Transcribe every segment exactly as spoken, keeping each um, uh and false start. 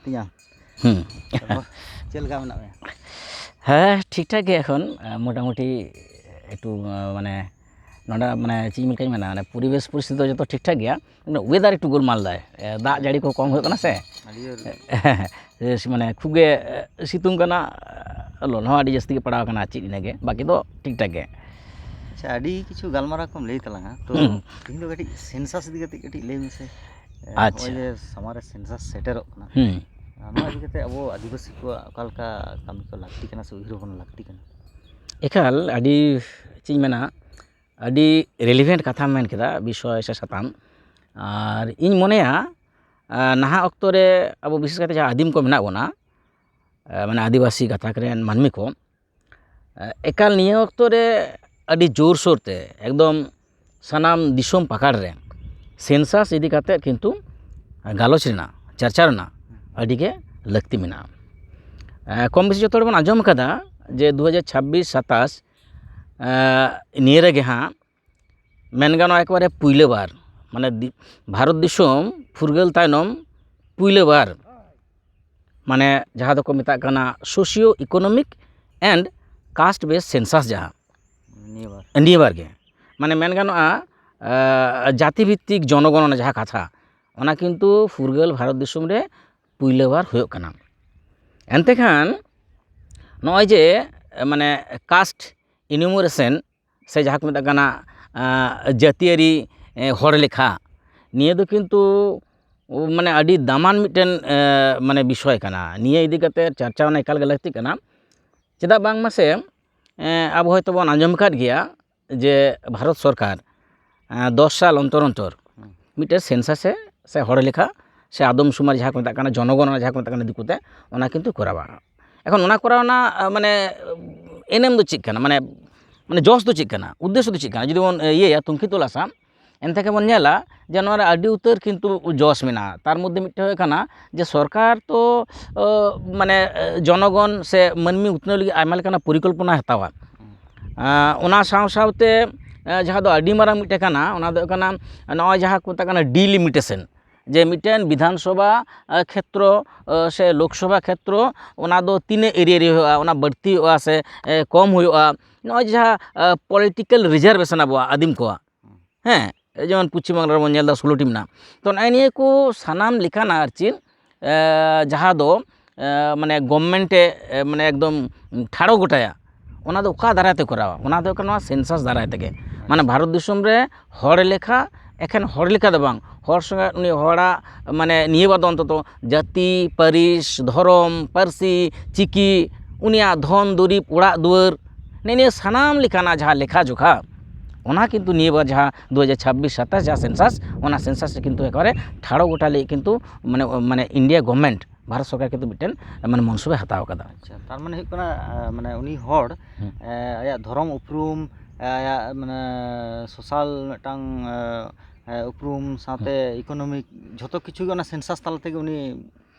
ᱛᱤᱧᱟ᱾ ᱦᱩᱸ᱾ ᱛᱟᱨᱯᱚᱨ ᱪᱮᱫ ᱞᱮᱠᱟ ᱢᱮᱱᱟᱜ ᱢᱮᱭᱟ? ᱦᱮᱸ, ᱴᱷᱤᱠ ᱴᱷᱟᱠ ᱜᱮ ᱮᱠᱷᱚᱱ, ᱟᱸ, ᱢᱚᱴᱟᱢᱩᱴᱤ ᱮᱠᱴᱩ, ᱟᱸ, ᱢᱟᱱᱮ ᱱᱚᱰᱮ ᱢᱟᱱᱮ ᱪᱮᱫ ᱤᱧ ᱞᱮᱠᱟᱧ ᱢᱮᱱᱟ, ᱢᱟᱱᱮ ᱯᱚᱨᱤᱵᱮᱥ ᱯᱚᱨᱤᱥᱛᱷᱤᱛᱤ ᱫᱚ ᱡᱚᱛᱚ ᱴᱷᱤᱠ ᱴᱷᱟᱠ ᱜᱮᱭᱟ, ᱢᱟᱱᱮ weather ᱮᱠᱴᱩ ᱜᱳᱞᱢᱟᱞ ᱫᱟᱭ, ᱮ, ᱫᱟᱜ ᱡᱟᱹᱲᱤ ᱠᱚ ᱠᱚᱢ ᱦᱩᱭᱩᱜ ᱠᱟᱱᱟ ᱥᱮ᱾ ᱟᱹᱰᱤ ᱡᱳᱨ᱾ ᱢᱟᱱᱮ ᱠᱷᱩᱵ ᱜᱮ, ᱮ, ᱥᱤᱛᱩᱝ ᱠᱟᱱᱟ, ᱞᱚᱞᱚ ᱦᱚᱸ ᱟᱹᱰᱤ ᱡᱟᱹᱥᱛᱤ ᱜᱮ ᱯᱟᱲᱟᱣ ᱠᱟᱱᱟ, ᱪᱮᱫ ᱤᱱᱟᱹᱜᱮ, ᱵᱟᱹᱠᱤ ᱫᱚ ᱴᱷᱤᱠ ᱴᱷᱟᱠ ᱜᱮ᱾ ᱟᱪᱪᱷᱟ, ᱟᱹᱰᱤ ᱠᱤᱪᱷᱩ ᱜᱟᱞᱢᱟᱨᱟᱣ ᱠᱚᱢ ᱞᱟᱹᱭ ᱛᱟᱞᱟᱝᱟ, ᱛᱚ ᱦᱩᱸ᱾ ᱛᱮᱦᱮᱧ ᱫᱚ ᱠᱟᱹᱴᱤᱡ census ᱤᱫᱤ ᱠᱟᱛᱮ ᱠᱟᱹᱴᱤᱡ ᱞᱟᱹᱭ ᱢᱮᱥᱮ᱾ ᱮ, ᱟᱪᱪᱷᱟ᱾ ᱱᱚᱜᱼᱚᱭ ᱡᱮ ᱥᱟᱢᱟᱝ ᱨᱮ census ᱥᱮᱴᱮᱨᱚᱜ ᱠᱟᱱᱟ, ᱦᱩᱸ᱾ ᱟᱨ ᱱᱚᱣᱟ ᱤᱫᱤ ᱠᱟᱛᱮ ᱟᱵᱚ ᱟᱹᱫᱤᱵᱟᱹᱥᱤ ᱠᱚᱣᱟᱜ ᱚᱠᱟ ᱞᱮᱠᱟ ᱠᱟᱹᱢᱤ ᱠᱚ ᱞᱟᱹᱠᱛᱤ ᱠᱟᱱᱟ ᱥᱮ ᱩᱭᱦᱟᱹᱨ ᱵᱷᱟᱵᱽᱱᱟ ᱞᱟᱹᱠᱛᱤ ᱠᱟᱱᱟ? ᱮᱠᱟᱞ, ᱟᱹᱰᱤ, ᱪᱮᱫ ᱤᱧ ᱢᱮᱱᱟ, ᱟᱹᱰᱤ relevant ᱠᱟᱛᱷᱟᱢ ᱢᱮᱱ ᱠᱮᱫᱟ, ᱵᱤᱥᱚᱭ ᱥᱮ ᱥᱟᱛᱟᱢ᱾ ᱟᱨ ᱤᱧ ᱢᱚᱱᱮᱭᱟ, ᱟ, ᱱᱟᱦᱟᱜ ᱚᱠᱛᱚ ᱨᱮ ᱟᱵᱚ ᱵᱤᱥᱮᱥ ᱠᱟᱛᱮ ᱡᱟᱦᱟᱸ ᱟᱹᱫᱤᱢ ᱠᱚ ᱢᱮᱱᱟᱜ ᱵᱚᱱᱟ, ᱟ, ᱢᱟᱱᱮ ᱟᱹᱫᱤᱵᱟᱹᱥᱤ ᱜᱟᱛᱟᱠ ᱨᱮᱱ ᱢᱟᱹᱱᱢᱤ ᱠᱚ, ᱟ, ᱮᱠᱟᱞ ᱱᱤᱭᱟᱹ ᱚᱠᱛᱚ ᱨᱮ ᱟᱹᱰᱤ ᱡᱳᱨᱥᱳᱨ ᱛᱮ ᱮᱠᱫᱚᱢ ᱥᱟᱱᱟᱢ ᱫᱤᱥᱚᱢ ᱯᱟᱠᱟᱲ ᱨᱮ census ᱤᱫᱤ ᱠᱟᱛᱮ ᱠᱤᱱᱛᱩ ᱜᱟᱞᱚᱪ ᱨᱮᱱᱟᱜ, ᱪᱟᱨᱪᱟ ᱨᱮᱱᱟᱜ ᱟᱹᱰᱤ ᱜᱮ ᱞᱟᱹᱠᱛᱤ ᱢᱮᱱᱟᱜᱼᱟ᱾ ᱮ, ᱠᱚᱢ ᱵᱮᱥᱤ ᱡᱚᱛᱚ ᱦᱚᱲ ᱵᱚᱱ ᱟᱸᱡᱚᱢ ᱠᱟᱫᱟ ᱡᱮ ᱫᱩ ᱦᱟᱡᱟᱨ ᱪᱷᱟᱵᱵᱤᱥ ᱥᱟᱛᱟᱥ, ᱮ, ᱱᱤᱭᱟᱹ ᱨᱮᱜᱮ ᱦᱟᱸᱜ ᱢᱮᱱ ᱜᱟᱱᱚᱜᱼᱟ ᱮᱠᱵᱟᱨᱮ ᱯᱩᱭᱞᱟᱹ ᱵᱟᱨ, ᱢᱟᱱᱮ ᱫᱤ-, ᱵᱷᱟᱨᱚᱛ ᱫᱤᱥᱚᱢ ᱯᱷᱩᱨᱜᱟᱹᱞ ᱛᱟᱭᱱᱚᱢ ᱯᱩᱭᱞᱟᱹ ᱵᱟᱨ, ᱢᱟᱱᱮ ᱡᱟᱦᱟᱸ ᱫᱚᱠᱚ ᱢᱮᱛᱟᱜ ᱠᱟᱱᱟ socio economic and caste based census, ᱡᱟᱦᱟᱸ ᱱᱤᱭᱟᱹ ᱵᱟᱨ᱾ ᱱᱤᱭᱟᱹ ᱵᱟᱨ ᱜᱮ, ᱢᱟᱱᱮ ᱢᱮᱱ ᱜᱟᱱᱚᱜᱼᱟ, ᱟ, ᱡᱟᱹᱛᱤ ᱵᱷᱤᱛᱛᱤᱠ ᱡᱚᱱᱚᱜᱚᱱᱚᱱᱟ ᱡᱟᱦᱟᱸ ᱠᱟᱛᱷᱟ, ᱚᱱᱟ ᱠᱤᱱᱛᱩ ᱯᱷᱩᱨᱜᱟᱹᱞ ᱵᱷᱟᱨᱚᱛ ᱫᱤᱥᱚᱢ ᱨᱮ ᱯᱩᱭᱞᱟᱹ ᱵᱟᱨ ᱦᱩᱭᱩᱜ ᱠᱟᱱᱟ᱾ ᱮᱱᱛᱮ ᱠᱷᱟᱱ ᱱᱚᱜᱼᱚᱭ ᱡᱮ, ᱢᱟᱱᱮ caste enumeration ᱥᱮ ᱡᱟᱦᱟᱸ ᱠᱚ ᱢᱮᱛᱟᱜ ᱠᱟᱱᱟ, ᱟ, ᱡᱟᱹᱛᱤᱭᱟᱹᱨᱤ, ᱮ, ᱦᱚᱲ ᱞᱮᱠᱷᱟ, ᱱᱤᱭᱟᱹ ᱫᱚ ᱠᱤᱱᱛᱩ, ᱢᱟᱱᱮ ᱟᱹᱰᱤ ᱫᱟᱢᱟᱱ ᱢᱤᱫᱴᱮᱱ, ᱮ, ᱢᱟᱱᱮ ᱵᱤᱥᱚᱭ ᱠᱟᱱᱟ᱾ ᱱᱤᱭᱟᱹ ᱤᱫᱤ ᱠᱟᱛᱮ ᱪᱟᱨᱪᱟ ᱚᱱᱟ ᱮᱠᱟᱞ ᱜᱮ ᱞᱟᱹᱠᱛᱤ ᱠᱟᱱᱟ᱾ ᱪᱮᱫᱟᱜ ᱵᱟᱝᱢᱟ ᱥᱮ, ᱮ, ᱟᱵᱚ ᱦᱚᱭᱛᱳ ᱵᱚᱱ ᱟᱸᱡᱚᱢ ᱟᱠᱟᱫ ᱜᱮᱭᱟ ᱡᱮ ᱵᱷᱟᱨᱚᱛ ᱥᱚᱨᱠᱟᱨ, ᱮ, ᱫᱚᱥ ᱥᱟᱞ ᱚᱱᱛᱚᱨ ᱚᱱᱛᱚᱨ ᱦᱩᱸ᱾ ᱢᱤᱫᱴᱮᱱ census ᱮ, ᱥᱮ ᱦᱚᱲ ᱞᱮᱠᱷᱟ, ᱥᱮ ᱟᱫᱚᱢ ᱥᱩᱢᱟᱨ ᱡᱟᱦᱟᱸ ᱠᱚ ᱢᱮᱛᱟᱜ ᱠᱟᱱᱟ, ᱡᱚᱱᱚᱜᱚᱱᱚᱱᱟ ᱡᱟᱦᱟᱸ ᱠᱚ ᱢᱮᱛᱟᱜ ᱠᱟᱱᱟ ᱫᱤᱠᱩᱛᱮ, ᱚᱱᱟ ᱠᱤᱱᱛᱩ ᱠᱚᱨᱟᱣᱟ᱾ ᱮᱠᱷᱚᱱ ᱚᱱᱟ ᱠᱚᱨᱟᱣ ᱨᱮᱱᱟᱜ, ᱟ, ᱢᱟᱱᱮ ᱮᱱᱮᱢ ᱫᱚ ᱪᱮᱫ ᱠᱟᱱᱟ? ᱢᱟᱱᱮ, ᱢᱟᱱᱮ ᱡᱚᱥ ᱫᱚ ᱪᱮᱫ ᱠᱟᱱᱟ? ᱩᱫᱽᱫᱮᱥᱥᱚ ᱫᱚ ᱪᱮᱫ ᱠᱟᱱᱟ? ᱡᱩᱫᱤ ᱵᱚᱱ, ᱮ, ᱤᱭᱟᱹᱭᱟ, ᱛᱩᱱᱠᱷᱤ ᱛᱚᱞᱟᱥᱟ, ᱮᱱᱛᱮ ᱜᱮᱵᱚᱱ ᱧᱮᱞᱟ ᱡᱮ ᱱᱚᱣᱟ ᱨᱮ ᱟᱹᱰᱤ ᱩᱛᱟᱹᱨ ᱠᱤᱱᱛᱩ ᱡᱚᱥ ᱢᱮᱱᱟᱜᱼᱟ᱾ ᱛᱟᱨ ᱢᱚᱫᱽᱫᱷᱮ ᱢᱤᱫᱴᱮᱱ ᱦᱩᱭᱩᱜ ᱠᱟᱱᱟ ᱡᱮ ᱥᱚᱨᱠᱟᱨ ᱛᱚ, ᱚ, ᱢᱟᱱᱮ, ᱮ, ᱡᱚᱱᱚᱜᱚᱱ ᱥᱮ ᱢᱟᱹᱱᱢᱤ ᱩᱛᱱᱟᱹᱣ ᱞᱟᱹᱜᱤᱫ ᱟᱭᱢᱟ ᱞᱮᱠᱟᱱᱟᱜ ᱯᱚᱨᱤᱠᱚᱞᱯᱚᱱᱟᱭ ᱦᱟᱛᱟᱣᱟ᱾ ᱟ, ᱚᱱᱟ ᱥᱟᱶ ᱥᱟᱶᱛᱮ, ᱮ, ᱡᱟᱦᱟᱸ ᱫᱚ ᱟᱹᱰᱤ ᱢᱟᱨᱟᱝ ᱢᱤᱫᱴᱮᱱ ᱠᱟᱱᱟ, ᱚᱱᱟ ᱫᱚ ᱦᱩᱭᱩᱜ ᱠᱟᱱᱟ ᱱᱚᱜᱼᱚᱭ ᱡᱟᱦᱟᱸ ᱠᱚ ᱢᱮᱛᱟᱜ ᱠᱟᱱᱟ delimitation, ᱡᱮ ᱢᱤᱫᱴᱮᱱ ᱵᱤᱫᱷᱟᱱ ᱥᱚᱵᱷᱟ ᱠᱷᱮᱛᱨᱚ ᱥᱮ ᱞᱳᱠ ᱥᱚᱵᱷᱟ ᱠᱷᱮᱛᱨᱚ, ᱚᱱᱟ ᱫᱚ ᱛᱤᱱᱟᱹᱜ ᱮᱨᱤᱭᱟ ᱨᱮ ᱦᱩᱭᱩᱜᱼᱟ, ᱚᱱᱟ ᱵᱟᱹᱲᱛᱤ ᱦᱩᱭᱩᱜᱼᱟ ᱥᱮ ᱠᱚᱢ ᱦᱩᱭᱩᱜᱼᱟ, ᱱᱚᱜᱼᱚᱭ ᱡᱟᱦᱟᱸ ᱯᱚᱞᱤᱴᱤᱠᱮᱞ ᱨᱤᱡᱟᱨᱵᱷᱮᱥᱚᱱ ᱟᱵᱚᱣᱟᱜ ᱟᱹᱫᱤᱢ ᱠᱚᱣᱟᱜ, ᱦᱮᱸ, ᱡᱮᱢᱚᱱ ᱯᱚᱪᱷᱤᱢ ᱵᱟᱝᱞᱟ ᱨᱮᱵᱚᱱ ᱧᱮᱞ ᱮᱫᱟ ᱥᱳᱞᱳᱴᱤ ᱢᱮᱱᱟᱜᱼᱟ᱾ ᱛᱚ ᱱᱚᱜᱼᱚᱭ ᱱᱤᱭᱟᱹ ᱠᱚ ᱥᱟᱱᱟᱢ ᱞᱮᱠᱟᱱᱟᱜ ᱟᱨ ᱪᱮᱫ ᱡᱟᱦᱟᱸ ᱫᱚ ᱢᱟᱱᱮ ᱜᱚᱵᱷᱢᱮᱱᱴ ᱮ ᱢᱟᱱᱮ ᱮᱠᱫᱚᱢ ᱴᱷᱟᱲᱚ ᱜᱚᱴᱟᱭᱟ, ᱚᱱᱟ ᱫᱚ ᱚᱠᱟ ᱫᱟᱨᱟᱭ ᱛᱮ ᱠᱚᱨᱟᱣᱟ? ᱚᱱᱟ ᱫᱚ ᱦᱩᱭᱩᱜ ᱠᱟᱱᱟ ᱱᱚᱣᱟ ᱥᱮᱱᱥᱟᱥ ᱫᱟᱨᱟᱭ ᱛᱮᱜᱮ᱾ ᱢᱟᱱᱮ ᱵᱷᱟᱨᱚᱛ ᱫᱤᱥᱚᱢ ᱨᱮ ᱦᱚᱲ ᱞᱮᱠᱷᱟ, ᱮᱠᱷᱮᱱ ᱦᱚᱲ ᱞᱮᱠᱷᱟ ᱫᱚ ᱵᱟᱝ, ᱦᱚᱲ ᱥᱚᱸᱜᱮ ᱩᱱᱤ ᱦᱚᱲᱟᱜ ᱢᱟᱱᱮ ᱱᱤᱭᱟᱹ ᱵᱟᱨ ᱫᱚ ᱚᱱᱛᱚᱛᱚ ᱡᱟᱹᱛᱤ, ᱯᱟᱹᱨᱤᱥ, ᱫᱷᱚᱨᱚᱢ, ᱯᱟᱹᱨᱥᱤ, ᱪᱤᱠᱤ, ᱩᱱᱤᱭᱟᱜ ᱫᱷᱚᱱ ᱫᱩᱨᱤᱵᱽ, ᱚᱲᱟᱜ ᱫᱩᱣᱟᱹᱨ, ᱱᱮᱜᱼᱮ ᱱᱤᱭᱟᱹ ᱥᱟᱱᱟᱢ ᱞᱮᱠᱟᱱᱟᱜ ᱡᱟᱦᱟᱸ ᱞᱮᱠᱷᱟ ᱡᱚᱠᱷᱟ, ᱚᱱᱟ ᱠᱤᱱᱛᱩ ᱱᱤᱭᱟᱹ ᱵᱟᱨ ᱡᱟᱦᱟᱸ ᱫᱩ ᱦᱟᱡᱟᱨ ᱪᱷᱟᱵᱵᱤᱥ ᱥᱟᱛᱟᱥ ᱡᱟᱦᱟᱸ ᱥᱮᱱᱥᱟᱥ, ᱚᱱᱟ ᱥᱮᱱᱥᱟᱥ ᱨᱮ ᱠᱤᱱᱛᱩ ᱮᱠᱵᱟᱨᱮ ᱴᱷᱟᱲᱚ ᱜᱚᱴᱟ ᱞᱟᱹᱜᱤᱫ ᱠᱤᱱᱛᱩ ᱢᱟᱱᱮ, ᱢᱟᱱᱮ ᱤᱱᱰᱤᱭᱟ ᱜᱚᱵᱷᱢᱮᱱᱴ, ᱵᱷᱟᱨᱚᱛ ᱥᱚᱨᱠᱟᱨ ᱠᱤᱱᱛᱩ ᱢᱤᱫᱴᱮᱱ ᱢᱟᱱᱮ ᱢᱚᱱᱥᱩᱵᱮ ᱦᱟᱛᱟᱣ ᱟᱠᱟᱫᱟ᱾ ᱟᱪᱪᱷᱟ, ᱛᱟᱨ ᱢᱟᱱᱮ ᱦᱩᱭᱩᱜ ᱠᱟᱱᱟ, ᱟᱸ, ᱢᱟᱱᱮ ᱩᱱᱤ ᱦᱚᱲ, ᱦᱩᱸ᱾ ᱟᱸ, ᱟᱭᱟᱜ ᱫᱷᱚᱨᱚᱢ ᱩᱯᱨᱩᱢ, ᱟᱸ, ᱟᱭᱟᱜ ᱢᱟᱱᱮ ᱥᱳᱥᱟᱞ ᱢᱤᱫᱴᱟᱝ, ᱟᱸ, ᱟᱸ, ᱩᱯᱨᱩᱢ ᱥᱟᱶᱛᱮ ᱦᱩᱸ᱾ ᱤᱠᱳᱱᱚᱢᱤᱠ ᱡᱷᱚᱛᱚ ᱠᱤᱪᱷᱩ ᱜᱮ ᱚᱱᱟ ᱥᱮᱱᱥᱟᱥ ᱛᱟᱞᱟ ᱛᱮᱜᱮ ᱩᱱᱤ,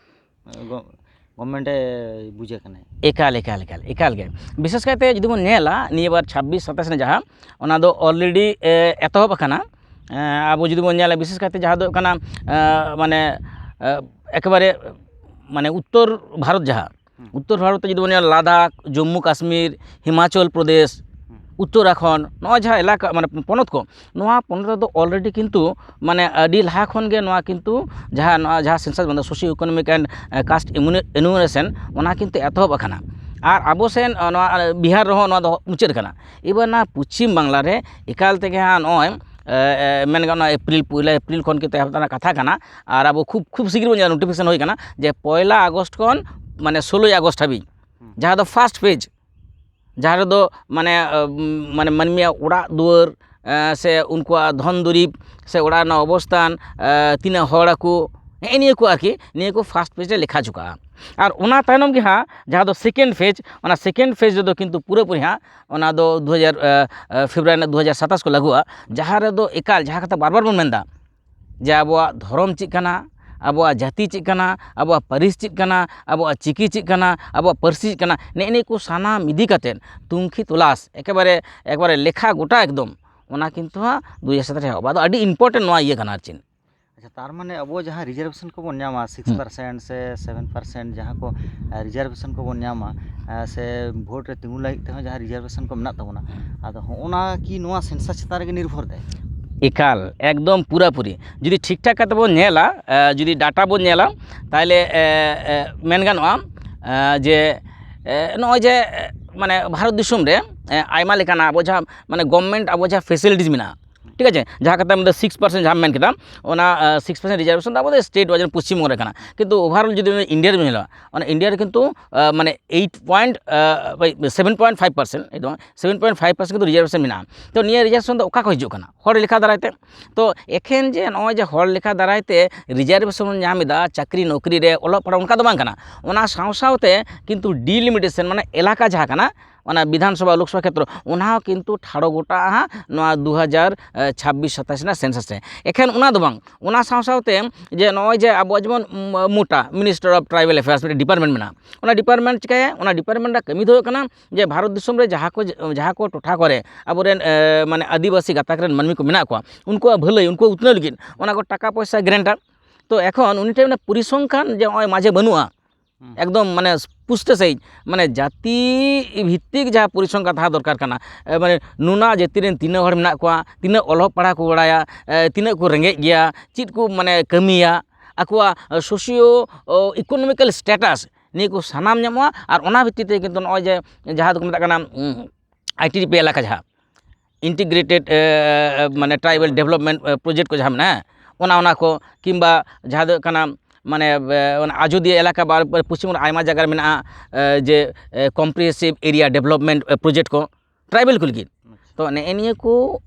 ᱟᱸ, ᱜᱚ-, ᱜᱚᱵᱷᱢᱮᱱᱴ ᱮ ᱵᱩᱡᱮ ᱠᱟᱱᱟᱭ᱾ ᱮᱠᱟᱞ, ᱮᱠᱟᱞ, ᱮᱠᱟᱞ, ᱮᱠᱟᱞ ᱜᱮ᱾ ᱵᱤᱥᱮᱥ ᱠᱟᱭᱛᱮ ᱡᱩᱫᱤ ᱵᱚᱱ ᱧᱮᱞᱟ, ᱱᱤᱭᱟᱹ ᱵᱟᱨ ᱪᱷᱟᱵᱵᱤᱥ ᱥᱟᱛᱟᱥ ᱨᱮ ᱡᱟᱦᱟᱸ, ᱚᱱᱟ ᱫᱚ already, ᱮ, ᱮᱛᱚᱦᱚᱵ ᱟᱠᱟᱱᱟ᱾ ᱮ, ᱟᱵᱚ ᱡᱩᱫᱤ ᱵᱚᱱ ᱧᱮᱞᱟ, ᱵᱤᱥᱮᱥ ᱠᱟᱭᱛᱮ ᱡᱟᱦᱟᱸ ᱫᱚ ᱦᱩᱭᱩᱜ ᱠᱟᱱᱟ, ᱮ, ᱢᱟᱱᱮ, ᱮ, ᱮᱠᱮᱵᱟᱨᱮ ᱢᱟᱱᱮ ᱩᱛᱛᱚᱨ ᱵᱷᱟᱨᱚᱛ ᱡᱟᱦᱟᱸ, ᱦᱩᱸ᱾ ᱩᱛᱛᱚᱨ ᱵᱷᱟᱨᱚᱛ ᱨᱮ ᱡᱩᱫᱤ ᱵᱚᱱ ᱧᱮᱞᱟ, ᱞᱟᱫᱟᱠᱷ, ᱡᱚᱢᱢᱩ ᱠᱟᱥᱢᱤᱨ, ᱦᱤᱢᱟᱪᱚᱞ ᱯᱨᱚᱫᱮᱥ, ᱦᱩᱸ᱾ ᱩᱛᱛᱚᱨᱟᱠᱷᱚᱸᱰ, ᱱᱚᱜᱼᱚᱭ ᱡᱟᱦᱟᱸ ᱮᱞᱟᱠᱟ, ᱢᱟᱱᱮ ᱯᱚᱱᱚᱛ ᱠᱚ, ᱱᱚᱣᱟ ᱯᱚᱱᱚᱛ ᱨᱮᱫᱚ already ᱠᱤᱱᱛᱩ ᱢᱟᱱᱮ ᱟᱹᱰᱤ ᱞᱟᱦᱟ ᱠᱷᱚᱱ ᱜᱮ ᱱᱚᱣᱟ ᱠᱤᱱᱛᱩ ᱡᱟᱦᱟᱸ, ᱱᱚᱣᱟ ᱡᱟᱦᱟᱸ census ᱢᱮᱱᱫᱚ socio economic and, A, caste ᱮᱢᱩᱱᱮ-, enumeration, ᱚᱱᱟ ᱠᱤᱱᱛᱩ ᱮᱛᱚᱦᱚᱵ ᱟᱠᱟᱱᱟ᱾ ᱟᱨ ᱟᱵᱚ ᱥᱮᱱ, ᱚ, ᱱᱚᱣᱟ, ᱮ, ᱵᱤᱦᱟᱨ ᱨᱮᱦᱚᱸ ᱱᱚᱣᱟ ᱫᱚ ᱢᱩᱪᱟᱹᱫ ᱟᱠᱟᱱᱟ᱾ ᱮᱵᱟᱨ ᱱᱚᱣᱟ ᱯᱚᱪᱷᱤᱢ ᱵᱟᱝᱞᱟ ᱨᱮ ᱮᱠᱟᱞ ᱛᱮᱜᱮ ᱦᱟᱸᱜ ᱱᱚᱜᱼᱚᱭ, ᱮ, ᱮ, ᱢᱮᱱ ᱜᱟᱱᱚᱜᱼᱟ ᱮᱯᱨᱤᱞ, ᱯᱚᱭᱞᱟ ᱮᱯᱨᱤᱞ ᱠᱷᱚᱱ ᱠᱤᱱᱛᱩ ᱮᱦᱚᱵ ᱨᱮᱱᱟᱜ ᱠᱟᱛᱷᱟ ᱠᱟᱱᱟ᱾ ᱟᱨ ᱟᱵᱚ ᱠᱷᱩᱵ, ᱠᱷᱩᱵ ᱥᱤᱜᱽᱨᱤ ᱵᱚᱱ ᱧᱮᱞᱟ, notification ᱦᱩᱭ ᱟᱠᱟᱱᱟ ᱡᱮ ᱯᱚᱭᱞᱟ ᱟᱜᱚᱥᱴ ᱠᱷᱚᱱ ᱢᱟᱱᱮ ᱥᱳᱞᱳᱭ ᱟᱜᱚᱥᱴ ᱦᱟᱹᱵᱤᱡ, ᱦᱩᱸ᱾ ᱡᱟᱦᱟᱸ ᱫᱚ first phase, ᱡᱟᱦᱟᱸ ᱨᱮᱫᱚ ᱢᱟᱱᱮ, ᱮ, ᱢᱟᱱᱮ ᱢᱟᱹᱱᱢᱤᱭᱟᱜ ᱚᱲᱟᱜ ᱫᱩᱣᱟᱹᱨ, ᱮ, ᱥᱮ ᱩᱱᱠᱩᱣᱟᱜ ᱫᱷᱚᱱ ᱫᱩᱨᱤᱵᱽ ᱥᱮ ᱚᱲᱟᱜ ᱨᱮᱱᱟᱜ ᱚᱵᱚᱥᱛᱷᱟᱱ, ᱮ, ᱛᱤᱱᱟᱹᱜ ᱦᱚᱲ ᱟᱠᱚ, ᱦᱮᱸᱜᱼᱮ ᱱᱤᱭᱟᱹ ᱠᱚ ᱟᱨᱠᱤ, ᱱᱤᱭᱟᱹ ᱠᱚ first phase ᱨᱮ ᱞᱮᱠᱷᱟ ᱡᱚᱠᱷᱟᱜᱼᱟ᱾ ᱟᱨ ᱚᱱᱟ ᱛᱟᱭᱱᱚᱢ ᱜᱮ ᱦᱟᱸᱜ ᱡᱟᱦᱟᱸ ᱫᱚ second phase, ᱚᱱᱟ second phase ᱨᱮᱫᱚ ᱠᱤᱱᱛᱩ ᱯᱩᱨᱟᱹᱯᱩᱨᱤ ᱦᱟᱸᱜ ᱚᱱᱟ ᱫᱚ ᱫᱩ ᱦᱟᱡᱟᱨ, ᱮ, ᱮ, ᱯᱷᱮᱵᱽᱨᱩᱣᱟᱨᱤ ᱨᱮᱱᱟᱜ ᱫᱩ ᱦᱟᱡᱟᱨ ᱥᱟᱛᱟᱥ ᱠᱚ ᱞᱟᱹᱜᱩᱜᱼᱟ, ᱡᱟᱦᱟᱸ ᱨᱮᱫᱚ ᱮᱠᱟᱞ ᱡᱟᱦᱟᱸ ᱠᱟᱛᱷᱟ ᱵᱟᱨ ᱵᱟᱨ ᱵᱚᱱ ᱢᱮᱱᱫᱟ, ᱡᱮ ᱟᱵᱚᱣᱟᱜ ᱫᱷᱚᱨᱚᱢ ᱪᱮᱫ ᱠᱟᱱᱟ, ᱟᱵᱚᱣᱟᱜ ᱡᱟᱹᱛᱤ ᱪᱮᱫ ᱠᱟᱱᱟ, ᱟᱵᱚᱣᱟᱜ ᱯᱟᱹᱨᱤᱥ ᱪᱮᱫ ᱠᱟᱱᱟ, ᱟᱵᱚᱣᱟᱜ ᱯᱟᱹᱨᱥᱤ ᱪᱮᱫ ᱠᱟᱱᱟ, ᱱᱮᱜᱼᱮ ᱱᱤᱭᱟᱹ ᱠᱚ ᱥᱟᱱᱟᱢ ᱤᱫᱤ ᱠᱟᱛᱮᱫ ᱛᱩᱝᱠᱷᱤ ᱛᱚᱞᱟᱥ ᱮᱠᱮᱵᱟᱨᱮ, ᱮᱠᱵᱟᱨᱮ ᱞᱮᱠᱷᱟ ᱜᱚᱴᱟ ᱮᱠᱫᱚᱢ, ᱚᱱᱟ ᱠᱤᱱᱛᱩ ᱦᱟᱸᱜ ᱫᱩ ᱦᱟᱡᱟᱨ ᱥᱟᱛᱟᱥ ᱨᱮ ᱮᱦᱚᱵ᱾ ᱟᱫᱚ ᱟᱹᱰᱤ important ᱱᱚᱣᱟ ᱤᱭᱟᱹ ᱠᱟᱱᱟ ᱟᱨ ᱪᱮᱫ᱾ ᱟᱪᱪᱷᱟ, ᱛᱟᱨ ᱢᱟᱱᱮ ᱟᱵᱚ ᱡᱟᱦᱟᱸ ᱨᱤᱡᱟᱨᱵᱷᱮᱥᱚᱱ ᱠᱚᱵᱚᱱ ᱧᱟᱢᱟ, ᱥᱤᱠᱥ ᱯᱟᱨᱥᱮᱱᱴ ᱥᱮ ᱥᱮᱵᱷᱮᱱ ᱯᱟᱨᱥᱮᱱᱴ, ᱡᱟᱦᱟᱸ ᱠᱚ ᱨᱤᱡᱟᱨᱵᱷᱮᱥᱚᱱ ᱠᱚᱵᱚᱱ ᱧᱟᱢᱟ, ᱥᱮ ᱵᱷᱳᱴ ᱨᱮ ᱛᱤᱸᱜᱩ ᱞᱟᱹᱜᱤᱫ ᱛᱮᱦᱚᱸ ᱡᱟᱦᱟᱸ ᱨᱤᱡᱟᱨᱵᱷᱮᱥᱚᱱ ᱠᱚ ᱢᱮᱱᱟᱜ ᱛᱟᱵᱚᱱᱟ, ᱟᱫᱚ ᱦᱚᱸᱜᱼᱚᱱᱟ ᱠᱤ ᱱᱚᱣᱟ ᱥᱮᱱᱥᱟᱥ ᱪᱮᱛᱟᱱ ᱨᱮᱜᱮ ᱱᱤᱨᱵᱷᱚᱨ ᱫᱟᱭ? ᱮᱠᱟᱞ, ᱮᱠᱫᱚᱢ ᱯᱩᱨᱟᱹᱯᱩᱨᱤ᱾ ᱡᱩᱫᱤ ᱴᱷᱤᱠ ᱴᱷᱟᱠ ᱠᱟᱛᱮ ᱵᱚᱱ ᱧᱮᱞᱟ, ᱡᱩᱫᱤ ᱰᱟᱴᱟ ᱵᱚᱱ ᱧᱮᱞᱟ, ᱛᱟᱦᱚᱞᱮ ᱢᱮᱱ ᱜᱟᱱᱚᱜᱼᱟ ᱡᱮ ᱱᱚᱜᱼᱚᱭ ᱡᱮ ᱢᱟᱱᱮ ᱵᱷᱟᱨᱚᱛ ᱫᱤᱥᱚᱢ ᱨᱮ ᱟᱭᱢᱟ ᱞᱮᱠᱟᱱᱟᱜ ᱟᱵᱚ ᱡᱟᱦᱟᱸ ᱢᱟᱱᱮ ᱜᱚᱵᱷᱢᱮᱱᱴ ᱟᱵᱚ ᱡᱟᱦᱟᱸ ᱯᱷᱮᱥᱤᱞᱤᱴᱤᱥ ᱢᱮᱱᱟᱜᱼᱟ, ᱴᱷᱤᱠ ᱟᱪᱷᱮ, ᱡᱟᱦᱟᱸ ᱠᱟᱛᱷᱟ ᱢᱮᱱᱫᱟ ᱥᱤᱠᱥ ᱯᱟᱨᱥᱮᱱᱴ ᱡᱟᱦᱟᱸ ᱢᱮᱱ ᱠᱮᱫᱟ, ᱚᱱᱟ ᱥᱤᱠᱥ ᱯᱟᱨᱥᱮᱱᱴ ᱨᱤᱡᱟᱨᱵᱷᱮᱥᱚᱱ ᱫᱚ ᱟᱵᱚ ᱫᱚ ᱥᱴᱮᱴ ᱣᱟᱭᱤᱡ ᱯᱚᱥᱪᱤᱢ ᱵᱚᱝᱜᱚ ᱨᱮ ᱠᱟᱱᱟ, ᱠᱤᱱᱛᱩ ᱳᱵᱷᱟᱨᱚᱞ ᱡᱩᱫᱤ ᱤᱱᱰᱤᱭᱟ ᱨᱮᱵᱚᱱ ᱧᱮᱞᱟ, ᱚᱱᱟ ᱤᱱᱰᱤᱭᱟ ᱨᱮ ᱠᱤᱱᱛᱩ ᱢᱟᱱᱮ eight point seven point five percent, ᱮᱠᱫᱚᱢ ᱥᱮᱵᱷᱮᱱ ᱯᱚᱭᱮᱱᱴ ᱯᱷᱟᱭᱤᱵᱷ ᱯᱟᱨᱥᱮᱱᱴ ᱠᱤᱱᱛᱩ ᱨᱤᱡᱟᱨᱵᱷᱮᱥᱚᱱ ᱢᱮᱱᱟᱜᱼᱟ᱾ ᱛᱚ ᱱᱤᱭᱟᱹ ᱨᱤᱡᱟᱨᱵᱷᱮᱥᱚᱱ ᱫᱚ ᱚᱠᱟ ᱠᱷᱚᱱ ᱦᱤᱡᱩᱜ ᱠᱟᱱᱟ? ᱦᱚᱲ ᱞᱮᱠᱷᱟ ᱫᱟᱨᱟᱭ ᱛᱮ᱾ ᱛᱚ ᱮᱠᱷᱮᱱ ᱡᱮ ᱱᱚᱜᱼᱚᱭ ᱡᱮ ᱦᱚᱲ ᱞᱮᱠᱷᱟ ᱫᱟᱨᱟᱭ ᱛᱮ ᱨᱤᱡᱟᱨᱵᱷᱮᱥᱚᱱ ᱵᱚᱱ ᱧᱟᱢ ᱮᱫᱟ, ᱪᱟᱹᱠᱨᱤ ᱱᱚᱠᱨᱤ ᱨᱮ, ᱚᱞᱚᱜ ᱯᱟᱲᱦᱟᱜ, ᱚᱱᱠᱟ ᱫᱚ ᱵᱟᱝ ᱠᱟᱱᱟ᱾ ᱚᱱᱟ ᱥᱟᱶ ᱥᱟᱶᱛᱮ ᱠᱤᱱᱛᱩ ᱰᱤᱞᱤᱢᱤᱴᱮᱥᱚᱱ, ᱢᱟᱱᱮ ᱮᱞᱟᱠᱟ ᱡᱟᱦᱟᱸ ᱠᱟᱱᱟ, ᱚᱱᱟ ᱵᱤᱫᱷᱟᱱ ᱥᱚᱵᱷᱟ, ᱞᱳᱠᱥᱚᱵᱷᱟ ᱠᱷᱮᱛᱨᱚ, ᱚᱱᱟ ᱦᱚᱸ ᱠᱤᱱᱛᱩ ᱴᱷᱟᱲᱚ ᱜᱚᱴᱟᱜᱼᱟ ᱦᱟᱸᱜ ᱱᱚᱣᱟ ᱫᱩ ᱦᱟᱡᱟᱨ ᱪᱷᱟᱵᱵᱤᱥ ᱥᱟᱛᱟᱥ ᱨᱮᱱᱟᱜ ᱥᱮᱱᱥᱟᱥ ᱨᱮ᱾ ᱮᱠᱷᱮᱱ ᱚᱱᱟ ᱫᱚ ᱵᱟᱝ, ᱚᱱᱟ ᱥᱟᱶ ᱥᱟᱶᱛᱮ ᱡᱮ ᱱᱚᱜᱼᱚᱭ ᱡᱮ ᱟᱵᱚᱣᱟᱜ ᱡᱮᱢᱚᱱ ᱢᱩᱴᱟ, ᱢᱤᱱᱤᱥᱴᱟᱨ ᱚᱯᱷ ᱴᱨᱟᱭᱵᱟᱞ ᱮᱯᱷᱮᱭᱟᱨᱥ, ᱢᱤᱫᱴᱮᱱ ᱰᱤᱯᱟᱨᱴᱢᱮᱱᱴ ᱢᱮᱱᱟᱜᱼᱟ᱾ ᱚᱱᱟ ᱰᱤᱯᱟᱨᱴᱢᱮᱱᱴ ᱪᱤᱠᱟᱹᱭᱟ? ᱚᱱᱟ ᱰᱤᱯᱟᱨᱴᱢᱮᱱᱴ ᱨᱮᱱᱟᱜ ᱠᱟᱹᱢᱤ ᱫᱚ ᱦᱩᱭᱩᱜ ᱠᱟᱱᱟ ᱡᱮ ᱵᱷᱟᱨᱚᱛ ᱫᱤᱥᱚᱢ ᱨᱮ ᱡᱟᱦᱟᱸ ᱠᱚ, ᱡᱟᱦᱟᱸ ᱠᱚ ᱴᱚᱴᱷᱟ ᱠᱚᱨᱮ ᱟᱵᱚᱨᱮᱱ ᱢᱟᱱᱮ ᱟᱹᱫᱤᱵᱟᱹᱥᱤ ᱜᱟᱛᱟᱠ ᱨᱮᱱ ᱢᱟᱹᱱᱢᱤ ᱠᱚ ᱢᱮᱱᱟᱜ ᱠᱚᱣᱟ, ᱩᱱᱠᱩᱣᱟᱜ ᱵᱷᱟᱹᱞᱟᱹᱭ, ᱩᱱᱠᱩᱣᱟᱜ ᱩᱛᱱᱟᱹᱣ ᱞᱟᱹᱜᱤᱫ ᱚᱱᱟ ᱠᱚ ᱴᱟᱠᱟ ᱯᱚᱭᱥᱟ ᱜᱨᱮᱱᱴᱟ᱾ ᱛᱚ ᱮᱠᱷᱚᱱ ᱩᱱᱤ ᱴᱷᱮᱱ ᱚᱱᱟ ᱯᱚᱨᱤᱥᱚᱝᱠᱷᱟᱱ ᱡᱮ ᱱᱚᱜᱼᱚᱭ ᱢᱟᱡᱷᱮ ᱵᱟᱹᱱᱩᱜᱼᱟ, ᱮᱠᱫᱚᱢ ᱢᱟᱱᱮ ᱯᱩᱥᱴᱟᱹ ᱥᱟᱺᱦᱤᱡ, ᱢᱟᱱᱮ ᱡᱟᱹᱛᱤ ᱵᱷᱤᱛᱛᱤᱠ ᱡᱟᱦᱟᱸ ᱯᱚᱨᱤᱥᱚᱝᱠᱷᱟᱱ ᱛᱟᱦᱮᱸ ᱫᱚᱨᱠᱟᱨ ᱠᱟᱱᱟ, ᱮ, ᱢᱟᱱᱮ ᱱᱩᱱᱟ ᱡᱟᱹᱛᱤ ᱨᱮᱱ ᱛᱤᱱᱟᱹᱜ ᱦᱚᱲ ᱢᱮᱱᱟᱜ ᱠᱚᱣᱟ, ᱛᱤᱱᱟᱹᱜ ᱚᱞᱚᱜ ᱯᱟᱲᱦᱟᱣ ᱠᱚ ᱵᱟᱲᱟᱭᱟ, ᱮ, ᱛᱤᱱᱟᱹᱜ ᱠᱚ ᱨᱮᱸᱜᱮᱡ ᱜᱮᱭᱟ, ᱪᱮᱫ ᱠᱚ ᱢᱟᱱᱮ ᱠᱟᱹᱢᱤᱭᱟ, ᱟᱠᱚᱣᱟᱜ ᱥᱳᱥᱤᱭᱳ ᱤᱠᱳᱱᱚᱢᱤᱠᱟᱞ ᱥᱴᱮᱴᱟᱥ, ᱱᱤᱭᱟᱹ ᱠᱚ ᱥᱟᱱᱟᱢ ᱧᱟᱢᱚᱜᱼᱟ᱾ ᱟᱨ ᱚᱱᱟ ᱵᱷᱤᱛᱤᱨ ᱛᱮ ᱠᱤᱱᱛᱩ ᱱᱚᱜᱼᱚᱭ ᱡᱮ ᱡᱟᱦᱟᱸ ᱫᱚᱠᱚ ᱢᱮᱛᱟᱜ ᱠᱟᱱᱟ, ᱩᱸ, ᱟᱭ ᱴᱤ ᱰᱤ ᱯᱤ ᱮᱞᱟᱠᱟ, ᱡᱟᱦᱟᱸ ᱤᱱᱴᱤᱜᱨᱮᱴᱮᱰ, ᱮ, ᱮ, ᱢᱟᱱᱮ ᱴᱨᱟᱭᱵᱟᱞ ᱰᱮᱵᱷᱞᱚᱯᱢᱮᱱᱴ, ᱮ, ᱯᱨᱚᱡᱮᱠᱴ ᱠᱚ ᱡᱟᱦᱟᱸ ᱢᱮᱱᱟᱜᱼᱟ, ᱚᱱᱟ, ᱚᱱᱟ ᱠᱚ, ᱠᱤᱝᱵᱟ ᱡᱟᱦᱟᱸ ᱫᱚ ᱦᱩᱭᱩᱜ ᱠᱟᱱᱟ, ᱢᱟᱱᱮ, ᱮ, ᱚᱱᱟ ᱟᱡᱳᱫᱤᱭᱟᱹ ᱮᱞᱟᱠᱟ ᱵᱟ ᱯᱚᱥᱪᱤᱢ ᱵᱚᱝᱜᱚ ᱨᱮ ᱟᱭᱢᱟ ᱡᱟᱭᱜᱟ ᱨᱮ ᱢᱮᱱᱟᱜᱼᱟ, ᱮ, ᱡᱮ, ᱮ, ᱠᱚᱢᱯᱨᱤᱦᱮᱱᱥᱤᱵᱷ ᱮᱨᱤᱭᱟ ᱰᱮᱵᱷᱞᱚᱯᱢᱮᱱᱴ, ᱮ, ᱯᱨᱚᱡᱮᱠᱴ ᱠᱚ ᱴᱨᱟᱭᱵᱟᱞ ᱠᱚ ᱞᱟᱹᱜᱤᱫ᱾ ᱛᱚ ᱱᱮᱜᱼᱮ ᱱᱤᱭᱟᱹ ᱠᱚ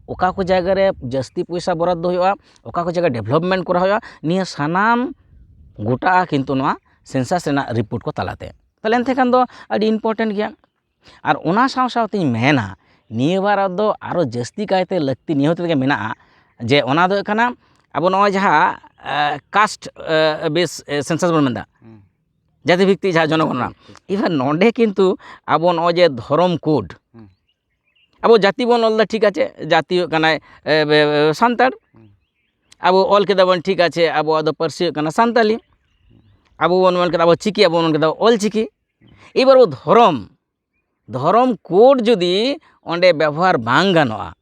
ᱚᱠᱟ ᱠᱚ ᱡᱟᱭᱜᱟ ᱨᱮ ᱡᱟᱹᱥᱛᱤ ᱯᱚᱭᱥᱟ ᱵᱚᱨᱟᱫᱫᱚ ᱦᱩᱭᱩᱜᱼᱟ, ᱚᱠᱟ ᱠᱚ ᱡᱟᱭᱜᱟ ᱰᱮᱵᱷᱞᱚᱯᱢᱮᱱᱴ ᱠᱚᱨᱟᱣ ᱦᱩᱭᱩᱜᱼᱟ, ᱱᱤᱭᱟᱹ ᱥᱟᱱᱟᱢ ᱜᱚᱴᱟᱜᱼᱟ ᱠᱤᱱᱛᱩ ᱱᱚᱣᱟ ᱥᱮᱱᱥᱟᱥ ᱨᱮᱱᱟᱜ ᱨᱤᱯᱳᱨᱴ ᱠᱚ ᱛᱟᱞᱟᱛᱮ᱾ ᱛᱟᱦᱞᱮ ᱮᱱᱛᱮ ᱠᱷᱟᱱ ᱫᱚ ᱟᱹᱰᱤ ᱤᱢᱯᱚᱨᱴᱮᱱᱴ ᱜᱮᱭᱟ᱾ ᱟᱨ ᱚᱱᱟ ᱥᱟᱶ ᱥᱟᱶᱛᱮᱧ ᱢᱮᱱᱟ, ᱱᱤᱭᱟᱹ ᱵᱟᱨ ᱫᱚ ᱟᱨᱚ ᱡᱟᱹᱥᱛᱤ ᱠᱟᱭᱛᱮ ᱞᱟᱹᱠᱛᱤ ᱱᱤᱭᱟᱹ ᱦᱚᱛᱮᱛᱮ ᱜᱮ ᱢᱮᱱᱟᱜᱼᱟ, ᱡᱮ ᱚᱱᱟ ᱫᱚ ᱦᱩᱭᱩᱜ ᱠᱟᱱᱟ ᱟᱵᱚ ᱱᱚᱜᱼᱚᱭ ᱡᱟᱦᱟᱸ, ᱮ, ᱠᱟᱥᱴ, ᱮ, ᱵᱮᱥ, ᱮ, ᱥᱮᱱᱥᱟᱥ ᱵᱚᱱ ᱢᱮᱱᱫᱟ, ᱦᱩᱸ᱾ ᱡᱟᱹᱛᱤ ᱵᱷᱤᱛᱛᱤᱠ ᱡᱟᱦᱟᱸ ᱡᱚᱱᱚᱜᱚᱱᱚᱱᱟ, ᱴᱷᱤᱠ, ᱴᱷᱤᱠ᱾ ᱤᱵᱷᱮᱱ ᱱᱚᱰᱮ ᱠᱤᱱᱛᱩ ᱟᱵᱚ ᱱᱚᱜᱼᱚᱭ ᱡᱮ ᱫᱷᱚᱨᱚᱢ ᱠᱳᱰ, ᱦᱩᱸ᱾ ᱟᱵᱚ ᱡᱟᱹᱛᱤ ᱵᱚᱱ ᱚᱞ ᱮᱫᱟ, ᱴᱷᱤᱠ ᱟᱪᱷᱮ, ᱡᱟᱹᱛᱤ ᱦᱩᱭᱩᱜ ᱠᱟᱱᱟᱭ, ᱮ, ᱵᱮ-, ᱵᱮ-, ᱥᱟᱱᱛᱟᱲ᱾ ᱦᱩᱸ᱾ ᱟᱵᱚ ᱚᱞ ᱠᱮᱫᱟ ᱵᱚᱱ, ᱴᱷᱤᱠ ᱟᱪᱷᱮ, ᱟᱵᱚᱣᱟᱜ ᱫᱚ ᱯᱟᱹᱨᱥᱤ ᱦᱩᱭᱩᱜ ᱠᱟᱱᱟ ᱥᱟᱱᱛᱟᱞᱤ, ᱟᱵᱚ ᱵᱚᱱ ᱢᱮᱱ ᱠᱮᱫᱟ ᱟᱵᱚ ᱪᱤᱠᱤ, ᱟᱵᱚ ᱵᱚᱱ ᱢᱮᱱ ᱠᱮᱫᱟ ᱚᱞ ᱪᱤᱠᱤ᱾ ᱮᱵᱟᱨ ᱟᱵᱚ ᱫᱷᱚᱨᱚᱢ, ᱫᱷᱚᱨᱚᱢ ᱠᱳᱰ ᱡᱩᱫᱤ ᱚᱸᱰᱮ ᱵᱮᱵᱚᱦᱟᱨ ᱵᱟᱝ ᱜᱟᱱᱚᱜᱼᱟ,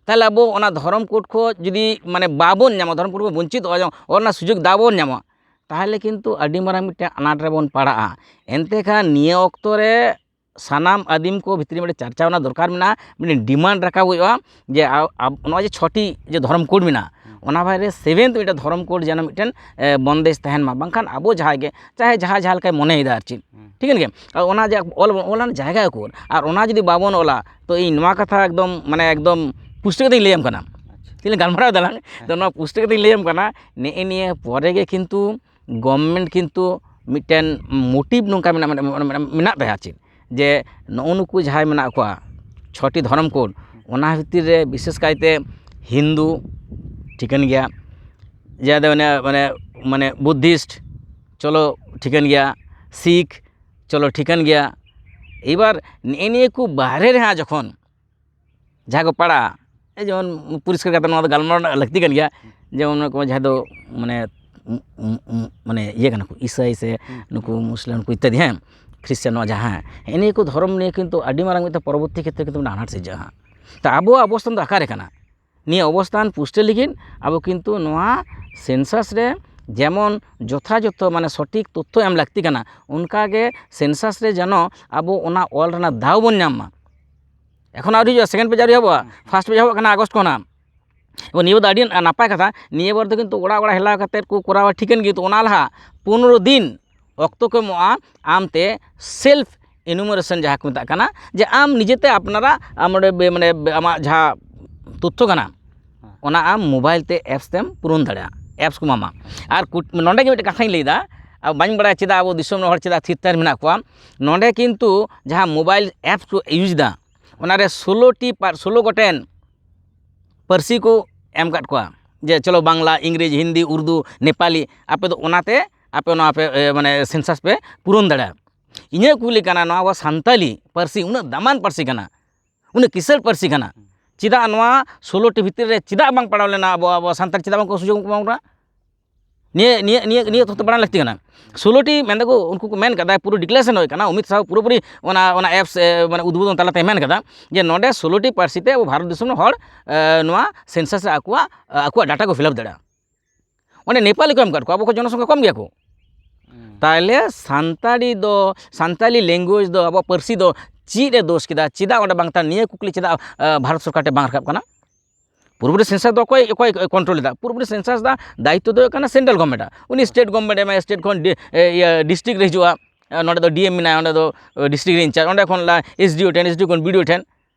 ᱛᱟᱦᱚᱞᱮ ᱟᱵᱚ ᱚᱱᱟ ᱫᱷᱚᱨᱚᱢ ᱠᱳᱰ ᱠᱷᱚᱱ ᱡᱩᱫᱤ ᱢᱟᱱᱮ ᱵᱟᱵᱚᱱ ᱧᱟᱢᱟ, ᱫᱷᱚᱨᱚᱢ ᱠᱳᱰ ᱠᱷᱚᱱ ᱵᱚᱧᱪᱤᱛᱚᱜᱼᱟ, ᱚᱞ ᱨᱮᱱᱟᱜ ᱥᱩᱡᱳᱜᱽ ᱫᱟᱣ ᱵᱚᱱ ᱧᱟᱢᱟ, ᱛᱟᱦᱚᱞᱮ ᱠᱤᱱᱛᱩ ᱟᱹᱰᱤ ᱢᱟᱨᱟᱝ ᱢᱤᱫᱴᱮᱱ ᱟᱱᱟᱴ ᱨᱮᱵᱚᱱ ᱯᱟᱲᱟᱜᱼᱟ᱾ ᱮᱱᱛᱮ ᱠᱷᱟᱱ ᱱᱤᱭᱟᱹ ᱚᱠᱛᱚ ᱨᱮ ᱥᱟᱱᱟᱢ ᱟᱹᱫᱤᱢ ᱠᱚ ᱵᱷᱤᱛᱨᱤ ᱨᱮ ᱢᱤᱫᱴᱮᱱ ᱪᱟᱨᱪᱟᱣ ᱨᱮᱱᱟᱜ ᱫᱚᱨᱠᱟᱨ ᱢᱮᱱᱟᱜᱼᱟ, ᱢᱤᱫᱴᱮᱱ ᱰᱤᱢᱟᱱᱰ ᱨᱟᱠᱟᱵ ᱦᱩᱭᱩᱜᱼᱟ ᱡᱮ ᱟ-, ᱟ-, ᱱᱚᱜᱼᱚᱭ ᱡᱮ ᱪᱷᱚᱴᱤ ᱡᱮ ᱫᱷᱚᱨᱚᱢ ᱠᱳᱰ ᱢᱮᱱᱟᱜᱼᱟ, ᱚᱱᱟ ᱵᱟᱭᱨᱮ ᱥᱮᱵᱷᱮᱱᱛᱷ ᱢᱤᱫᱴᱮᱱ ᱫᱷᱚᱨᱚᱢ ᱠᱳᱰ ᱡᱮᱱᱚ ᱢᱤᱫᱴᱮᱱ, ᱮ, ᱵᱚᱱᱫᱮᱡᱽ ᱛᱟᱦᱮᱱ ᱢᱟ, ᱵᱟᱝᱠᱷᱟᱱ ᱟᱵᱚ ᱡᱟᱦᱟᱸᱭ ᱜᱮ ᱪᱟᱦᱮ ᱡᱟᱦᱟᱸᱭ ᱡᱟᱦᱟᱸ ᱞᱮᱠᱟᱭ ᱢᱚᱱᱮᱭᱮᱫᱟ ᱟᱨ ᱪᱮᱫ, ᱴᱷᱤᱠᱟᱹᱱ ᱜᱮᱭᱟ, ᱟᱨ ᱚᱱᱟ ᱡᱮ ᱚᱞ ᱚᱞ ᱨᱮᱱᱟᱜ ᱡᱟᱭᱜᱟ ᱩᱠᱩᱨ, ᱟᱨ ᱚᱱᱟ ᱡᱩᱫᱤ ᱵᱟᱵᱚᱱ ᱚᱞᱟ, ᱛᱚ ᱤᱧ ᱱᱚᱣᱟ ᱠᱟᱛᱷᱟ ᱮᱠᱫᱚᱢ ᱢᱟᱱᱮ ᱮᱠᱫᱚᱢ ᱯᱩᱥᱴᱟᱹ ᱠᱟᱛᱮᱧ ᱞᱟᱹᱭᱟᱢ ᱠᱟᱱᱟ, ᱛᱤᱱᱟᱹᱜ ᱜᱟᱞᱢᱟᱨᱟᱣ ᱫᱟᱞᱟᱝ, ᱛᱚ ᱱᱚᱣᱟ ᱯᱩᱥᱴᱟᱹ ᱠᱟᱛᱮᱧ ᱞᱟᱹᱭᱟᱢ ᱠᱟᱱᱟ, ᱱᱮᱜᱼᱮ ᱱᱤᱭᱟᱹ ᱯᱚᱨᱮ ᱜᱮ ᱠᱤᱱᱛᱩ ᱜᱚᱵᱷᱢᱮᱱᱴ ᱠᱤᱱᱛᱩ ᱢᱤᱫᱴᱮᱱ ᱢᱳᱴᱤᱵᱷ ᱱᱚᱝᱠᱟ ᱢᱮᱱᱟᱜ, ᱢᱮᱱᱟᱜ, ᱢᱮᱱᱟᱜ, ᱢᱮᱱᱟᱜ ᱛᱟᱭᱟ ᱪᱮᱫ, ᱡᱮ ᱱᱚᱜᱼᱚ ᱱᱩᱠᱩ ᱡᱟᱦᱟᱸᱭ ᱢᱮᱱᱟᱜ ᱠᱚᱣᱟ ᱪᱷᱚᱴᱤ ᱫᱷᱚᱨᱚᱢ ᱠᱳᱰ, ᱚᱱᱟ ᱵᱷᱤᱛᱤᱨ ᱨᱮ ᱵᱤᱥᱮᱥ ᱠᱟᱭᱛᱮ ᱦᱤᱱᱫᱩ, ᱴᱷᱤᱠᱟᱹᱱ ᱜᱮᱭᱟ, ᱡᱟᱦᱟᱸ ᱫᱚ ᱢᱟᱱᱮ, ᱢᱟᱱᱮ, ᱢᱟᱱᱮ ᱵᱩᱫᱽᱫᱷᱤᱥᱴ, ᱪᱚᱞᱚ ᱴᱷᱤᱠᱟᱹᱱ ᱜᱮᱭᱟ, ᱥᱤᱠᱷ, ᱪᱚᱞᱚ ᱴᱷᱤᱠᱟᱹᱱ ᱜᱮᱭᱟ᱾ ᱮᱵᱟᱨ ᱱᱮᱜᱼᱮ ᱱᱤᱭᱟᱹ ᱠᱚ ᱵᱟᱦᱨᱮ ᱨᱮ ᱦᱟᱸᱜ ᱡᱚᱠᱷᱚᱱ ᱡᱟᱦᱟᱸ ᱠᱚ ᱯᱟᱲᱟᱜᱼᱟ, ᱮ ᱡᱮᱢᱚᱱ ᱯᱚᱨᱤᱥᱠᱟᱨ ᱠᱟᱛᱮ ᱱᱚᱣᱟ ᱫᱚ ᱜᱟᱞᱢᱟᱨᱟᱣ ᱨᱮᱱᱟᱜ ᱞᱟᱹᱠᱛᱤ ᱠᱟᱱ ᱜᱮᱭᱟ, ᱡᱮᱢᱚᱱ ᱱᱩᱠᱩ ᱡᱟᱦᱟᱸᱭ ᱫᱚ ᱢᱟᱱᱮ, ᱩᱸ, ᱩᱸ, ᱩᱸ, ᱢᱟᱱᱮ ᱤᱭᱟᱹ ᱠᱟᱱᱟ ᱠᱚ, ᱤᱥᱟᱹᱭ ᱥᱮ ᱱᱩᱠᱩ ᱢᱩᱥᱞᱤᱢ ᱠᱚ ᱤᱛᱛᱟᱫᱤ, ᱦᱮᱸ, ᱠᱷᱨᱤᱥᱪᱟᱱ, ᱱᱚᱣᱟ ᱡᱟᱦᱟᱸ, ᱦᱮᱸ, ᱱᱤᱭᱟᱹ ᱠᱚ ᱫᱷᱚᱨᱚᱢ ᱱᱤᱭᱮ ᱠᱤᱱᱛᱩ ᱟᱹᱰᱤ ᱢᱟᱨᱟᱝ ᱢᱤᱫᱴᱮᱱ ᱯᱚᱨᱚᱵᱚᱨᱛᱤ ᱠᱷᱮᱛᱨᱮ ᱠᱤᱱᱛᱩ ᱢᱤᱫᱴᱟᱝ ᱟᱱᱟᱴ ᱥᱤᱨᱡᱟᱹᱜᱼᱟ ᱦᱟᱸᱜ᱾ ᱛᱚ ᱟᱵᱚᱣᱟᱜ ᱚᱵᱚᱥᱛᱷᱟᱱ ᱫᱚ ᱚᱠᱟᱨᱮ ᱠᱟᱱᱟ? ᱱᱤᱭᱟᱹ ᱚᱵᱚᱥᱛᱷᱟᱱ ᱯᱩᱥᱴᱟᱹᱣ ᱞᱟᱹᱜᱤᱫ ᱟᱵᱚ ᱠᱤᱱᱛᱩ ᱱᱚᱣᱟ ᱥᱮᱱᱥᱟᱥ ᱨᱮ ᱡᱮᱢᱚᱱ ᱡᱚᱛᱷᱟᱡᱚᱛᱷᱚ ᱢᱟᱱᱮ ᱥᱚᱴᱷᱤᱠ ᱛᱚᱛᱛᱷᱚ ᱮᱢ ᱞᱟᱹᱠᱛᱤ ᱠᱟᱱᱟ, ᱚᱱᱠᱟᱜᱮ ᱥᱮᱱᱥᱟᱥ ᱨᱮ ᱡᱮᱱᱚ ᱟᱵᱚ ᱚᱱᱟ ᱚᱞ ᱨᱮᱱᱟᱜ ᱫᱟᱣ ᱵᱚᱱ ᱧᱟᱢ ᱢᱟ᱾ ᱮᱠᱷᱚᱱ ᱟᱹᱣᱨᱤ ᱦᱩᱭᱩᱜᱼᱟ, ᱥᱮᱠᱮᱱᱰ ᱯᱮᱡᱽ ᱟᱹᱣᱨᱤ ᱮᱦᱚᱵᱚᱜᱼᱟ, ᱯᱷᱟᱥᱴ ᱯᱮᱡᱽ ᱮᱦᱚᱵᱚᱜ ᱠᱟᱱᱟ ᱟᱜᱚᱥᱴ ᱠᱷᱚᱱᱟᱜ᱾ ᱮᱵᱚᱝ ᱱᱤᱭᱟᱹ ᱵᱟᱨ ᱫᱚ ᱟᱹᱰᱤ ᱱᱟᱯᱟᱭ ᱠᱟᱛᱷᱟ, ᱱᱤᱭᱟᱹ ᱵᱟᱨ ᱫᱚ ᱠᱤᱱᱛᱩ ᱚᱲᱟᱜ ᱚᱲᱟᱜ ᱦᱮᱞᱟᱣ ᱠᱟᱛᱮᱫ ᱠᱚ ᱠᱚᱨᱟᱣᱟ, ᱴᱷᱤᱠᱟᱹᱱ ᱜᱮ, ᱛᱚ ᱚᱱᱟ ᱞᱟᱦᱟ ᱯᱚᱱᱨᱚ ᱫᱤᱱ ᱚᱠᱛᱚ ᱠᱚ ᱮᱢᱚᱜᱼᱟ ᱟᱢᱛᱮ ᱥᱮᱞᱯ ᱮᱱᱩᱢᱟᱨᱮᱥᱚᱱ ᱡᱟᱦᱟᱸ ᱠᱚ ᱢᱮᱛᱟᱜ ᱠᱟᱱᱟ, ᱡᱮ ᱟᱢ ᱱᱤᱡᱮᱛᱮ ᱟᱯᱱᱟᱨᱟᱜ ᱟᱢ ᱚᱸᱰᱮ ᱵᱮ-, ᱢᱟᱱᱮ ᱵᱮ-, ᱟᱢᱟᱜ ᱡᱟᱦᱟᱸ ᱛᱚᱛᱛᱷᱚ ᱠᱟᱱᱟ, ᱚᱱᱟ ᱟᱢ ᱢᱳᱵᱟᱭᱤᱞ ᱛᱮ ᱮᱯᱥ ᱛᱮᱢ ᱯᱩᱨᱚᱱ ᱫᱟᱲᱮᱭᱟᱜᱼᱟ, ᱮᱯᱥ ᱠᱚ ᱮᱢᱟᱢᱟ᱾ ᱟᱨ ᱠᱩᱴ-, ᱱᱚᱸᱰᱮ ᱜᱮ ᱢᱤᱫᱴᱮᱱ ᱠᱟᱛᱷᱟᱧ ᱞᱟᱹᱭᱫᱟ, ᱟᱨ ᱵᱟᱹᱧ ᱵᱟᱲᱟᱭᱟ ᱪᱮᱫᱟᱜ ᱟᱵᱚ ᱫᱤᱥᱚᱢ ᱨᱮᱱ ᱦᱚᱲ ᱪᱮᱫᱟᱜ ᱛᱷᱤᱨ ᱛᱷᱟᱨ ᱢᱮᱱᱟᱜ ᱠᱚᱣᱟ, ᱱᱚᱸᱰᱮ ᱠᱤᱱᱛᱩ ᱡᱟᱦᱟᱸ ᱢᱳᱵᱟᱭᱤᱞ ᱮᱯᱥ ᱠᱚ ᱤᱭᱩᱡᱽ ᱮᱫᱟ, ᱚᱱᱟᱨᱮ ᱥᱳᱞᱳ ᱴᱤ ᱯᱟᱨ-, ᱥᱳᱞᱳ ᱜᱚᱴᱮᱱ ᱯᱟᱹᱨᱥᱤ ᱠᱚ ᱮᱢ ᱠᱟᱫ ᱠᱚᱣᱟ, ᱡᱮ ᱪᱚᱞᱚ ᱵᱟᱝᱞᱟ, ᱤᱝᱨᱮᱡᱽ, ᱦᱤᱱᱫᱤ, ᱩᱨᱫᱩ, ᱱᱮᱯᱟᱞᱤ, ᱟᱯᱮ ᱫᱚ ᱚᱱᱟᱛᱮ ᱟᱯᱮ ᱱᱚᱣᱟ ᱯᱮ, ᱮ, ᱢᱟᱱᱮ ᱥᱮᱱᱥᱟᱥ ᱯᱮ ᱯᱩᱨᱚᱱ ᱫᱟᱲᱮᱭᱟᱜᱼᱟ᱾ ᱤᱧᱟᱹᱜ ᱠᱩᱞᱤ ᱠᱟᱱᱟ, ᱱᱚᱣᱟ ᱟᱵᱚ ᱥᱟᱱᱛᱟᱞᱤ ᱯᱟᱹᱨᱥᱤ ᱩᱱᱟᱹᱜ ᱫᱟᱢᱟᱱ ᱯᱟᱹᱨᱥᱤ ᱠᱟᱱᱟ, ᱩᱱᱟᱹᱜ ᱠᱤᱥᱟᱹᱬ ᱯᱟᱹᱨᱥᱤ ᱠᱟᱱᱟ, ᱪᱮᱫᱟᱜ ᱱᱚᱣᱟ ᱥᱳᱞᱳ ᱴᱤ ᱵᱷᱤᱛᱤᱨ ᱨᱮ ᱪᱮᱫᱟᱜ ᱵᱟᱝ ᱯᱟᱲᱟᱣ ᱞᱮᱱᱟ ᱟᱵᱚ, ᱟᱵᱚ ᱥᱟᱱᱛᱟᱲ, ᱪᱮᱫᱟᱜ ᱵᱟᱝ ᱠᱚ ᱥᱩᱡᱳᱜᱽ ᱠᱚ ᱮᱢᱟ ᱵᱚᱱᱟ? ᱱᱤᱭᱟᱹ, ᱱᱤᱭᱟᱹ, ᱱᱤᱭᱟᱹ, ᱱᱤᱭᱟᱹ ᱛᱚᱛᱛᱷᱚ ᱵᱟᱲᱟᱭ ᱞᱟᱹᱠᱛᱤ ᱠᱟᱱᱟ᱾ ᱥᱳᱞᱳ ᱴᱤ ᱢᱮᱱ ᱫᱟᱠᱚ, ᱩᱱᱠᱩ ᱠᱚ ᱢᱮᱱ ᱠᱟᱫᱟ, ᱯᱩᱨᱟᱹ declaration ᱦᱩᱭ ᱠᱟᱱᱟ, ᱚᱢᱤᱛ ᱥᱟᱦ ᱯᱩᱨᱟᱹᱯᱩᱨᱤ ᱚᱱᱟ, ᱚᱱᱟ apps, ᱮ, ᱢᱟᱱᱮ ᱩᱫᱵᱳᱫᱚᱱ ᱛᱟᱞᱟᱛᱮ ᱢᱮᱱ ᱠᱟᱫᱟ ᱡᱮ ᱱᱚᱰᱮ ᱥᱳᱞᱳ ᱴᱤ ᱯᱟᱹᱨᱥᱤ ᱛᱮ ᱟᱵᱚ ᱵᱷᱟᱨᱚᱛ ᱫᱤᱥᱚᱢ ᱨᱮᱱ ᱦᱚᱲ, ᱮ, ᱱᱚᱣᱟ census ᱨᱮ ᱟᱠᱚᱣᱟᱜ, ᱮ, ᱟᱠᱚᱣᱟᱜ data ᱠᱚ fill up ᱫᱟᱲᱮᱭᱟᱜᱼᱟ᱾ ᱚᱸᱰᱮ ᱱᱮᱯᱟᱞᱤ ᱠᱚ ᱮᱢ ᱠᱟᱫ ᱠᱚᱣᱟ, ᱟᱵᱚ ᱠᱷᱚᱱ ᱡᱚᱱᱚᱥᱚᱝᱠᱷᱟ ᱠᱚᱢ ᱜᱮᱭᱟ ᱠᱚ᱾ ᱦᱩᱸ᱾ ᱛᱟᱦᱞᱮ ᱥᱟᱱᱛᱟᱲᱤ ᱫᱚ, ᱥᱟᱱᱛᱟᱞᱤ language ᱫᱚ, ᱟᱵᱚᱣᱟᱜ ᱯᱟᱹᱨᱥᱤ ᱫᱚ ᱪᱮᱫ ᱮ ᱫᱳᱥ ᱠᱮᱫᱟ? ᱪᱮᱫᱟᱜ ᱚᱸᱰᱮ ᱵᱟᱝ ᱛᱟᱦᱮᱸ? ᱱᱤᱭᱟᱹ ᱠᱩᱠᱞᱤ ᱪᱮᱫᱟᱜ, ᱮ, ᱵᱷᱟᱨᱚᱛ ᱥᱚᱨᱠᱟᱨ ᱴᱷᱮᱱ ᱵᱟᱝ ᱨᱟᱠᱟᱵ ᱠᱟᱱᱟ? ᱯᱩᱨᱟᱹᱯᱩᱨᱤ census ᱫᱚ ᱚᱠᱚᱭ, ᱚᱠᱚᱭ control ᱮᱫᱟ? ᱯᱩᱨᱟᱹᱯᱩᱨᱤ census ᱫᱟ ᱫᱟᱭᱤᱛᱛᱚ ᱫᱚ ᱦᱩᱭᱩᱜ ᱠᱟᱱᱟ central government ᱟᱜ᱾ ᱩᱱᱤ state government ᱮ ᱮᱢᱟᱭᱟ, state ᱠᱷᱚᱱ ᱰᱤ-, ᱮ, ᱤᱭᱟᱹ, district ᱨᱮ ᱦᱤᱡᱩᱜᱼᱟ᱾ ᱮ, ᱱᱚᱸᱰᱮ ᱫᱚ D M ᱢᱮᱱᱟᱭᱟ, ᱚᱸᱰᱮ ᱫᱚ, ᱮ, district ᱨᱮ in charge, ᱚᱸᱰᱮ ᱠᱷᱚᱱ ᱞᱟ-, S D O ᱴᱷᱮᱱ, S D O ᱠᱷᱚᱱ B D O ᱴᱷᱮᱱ᱾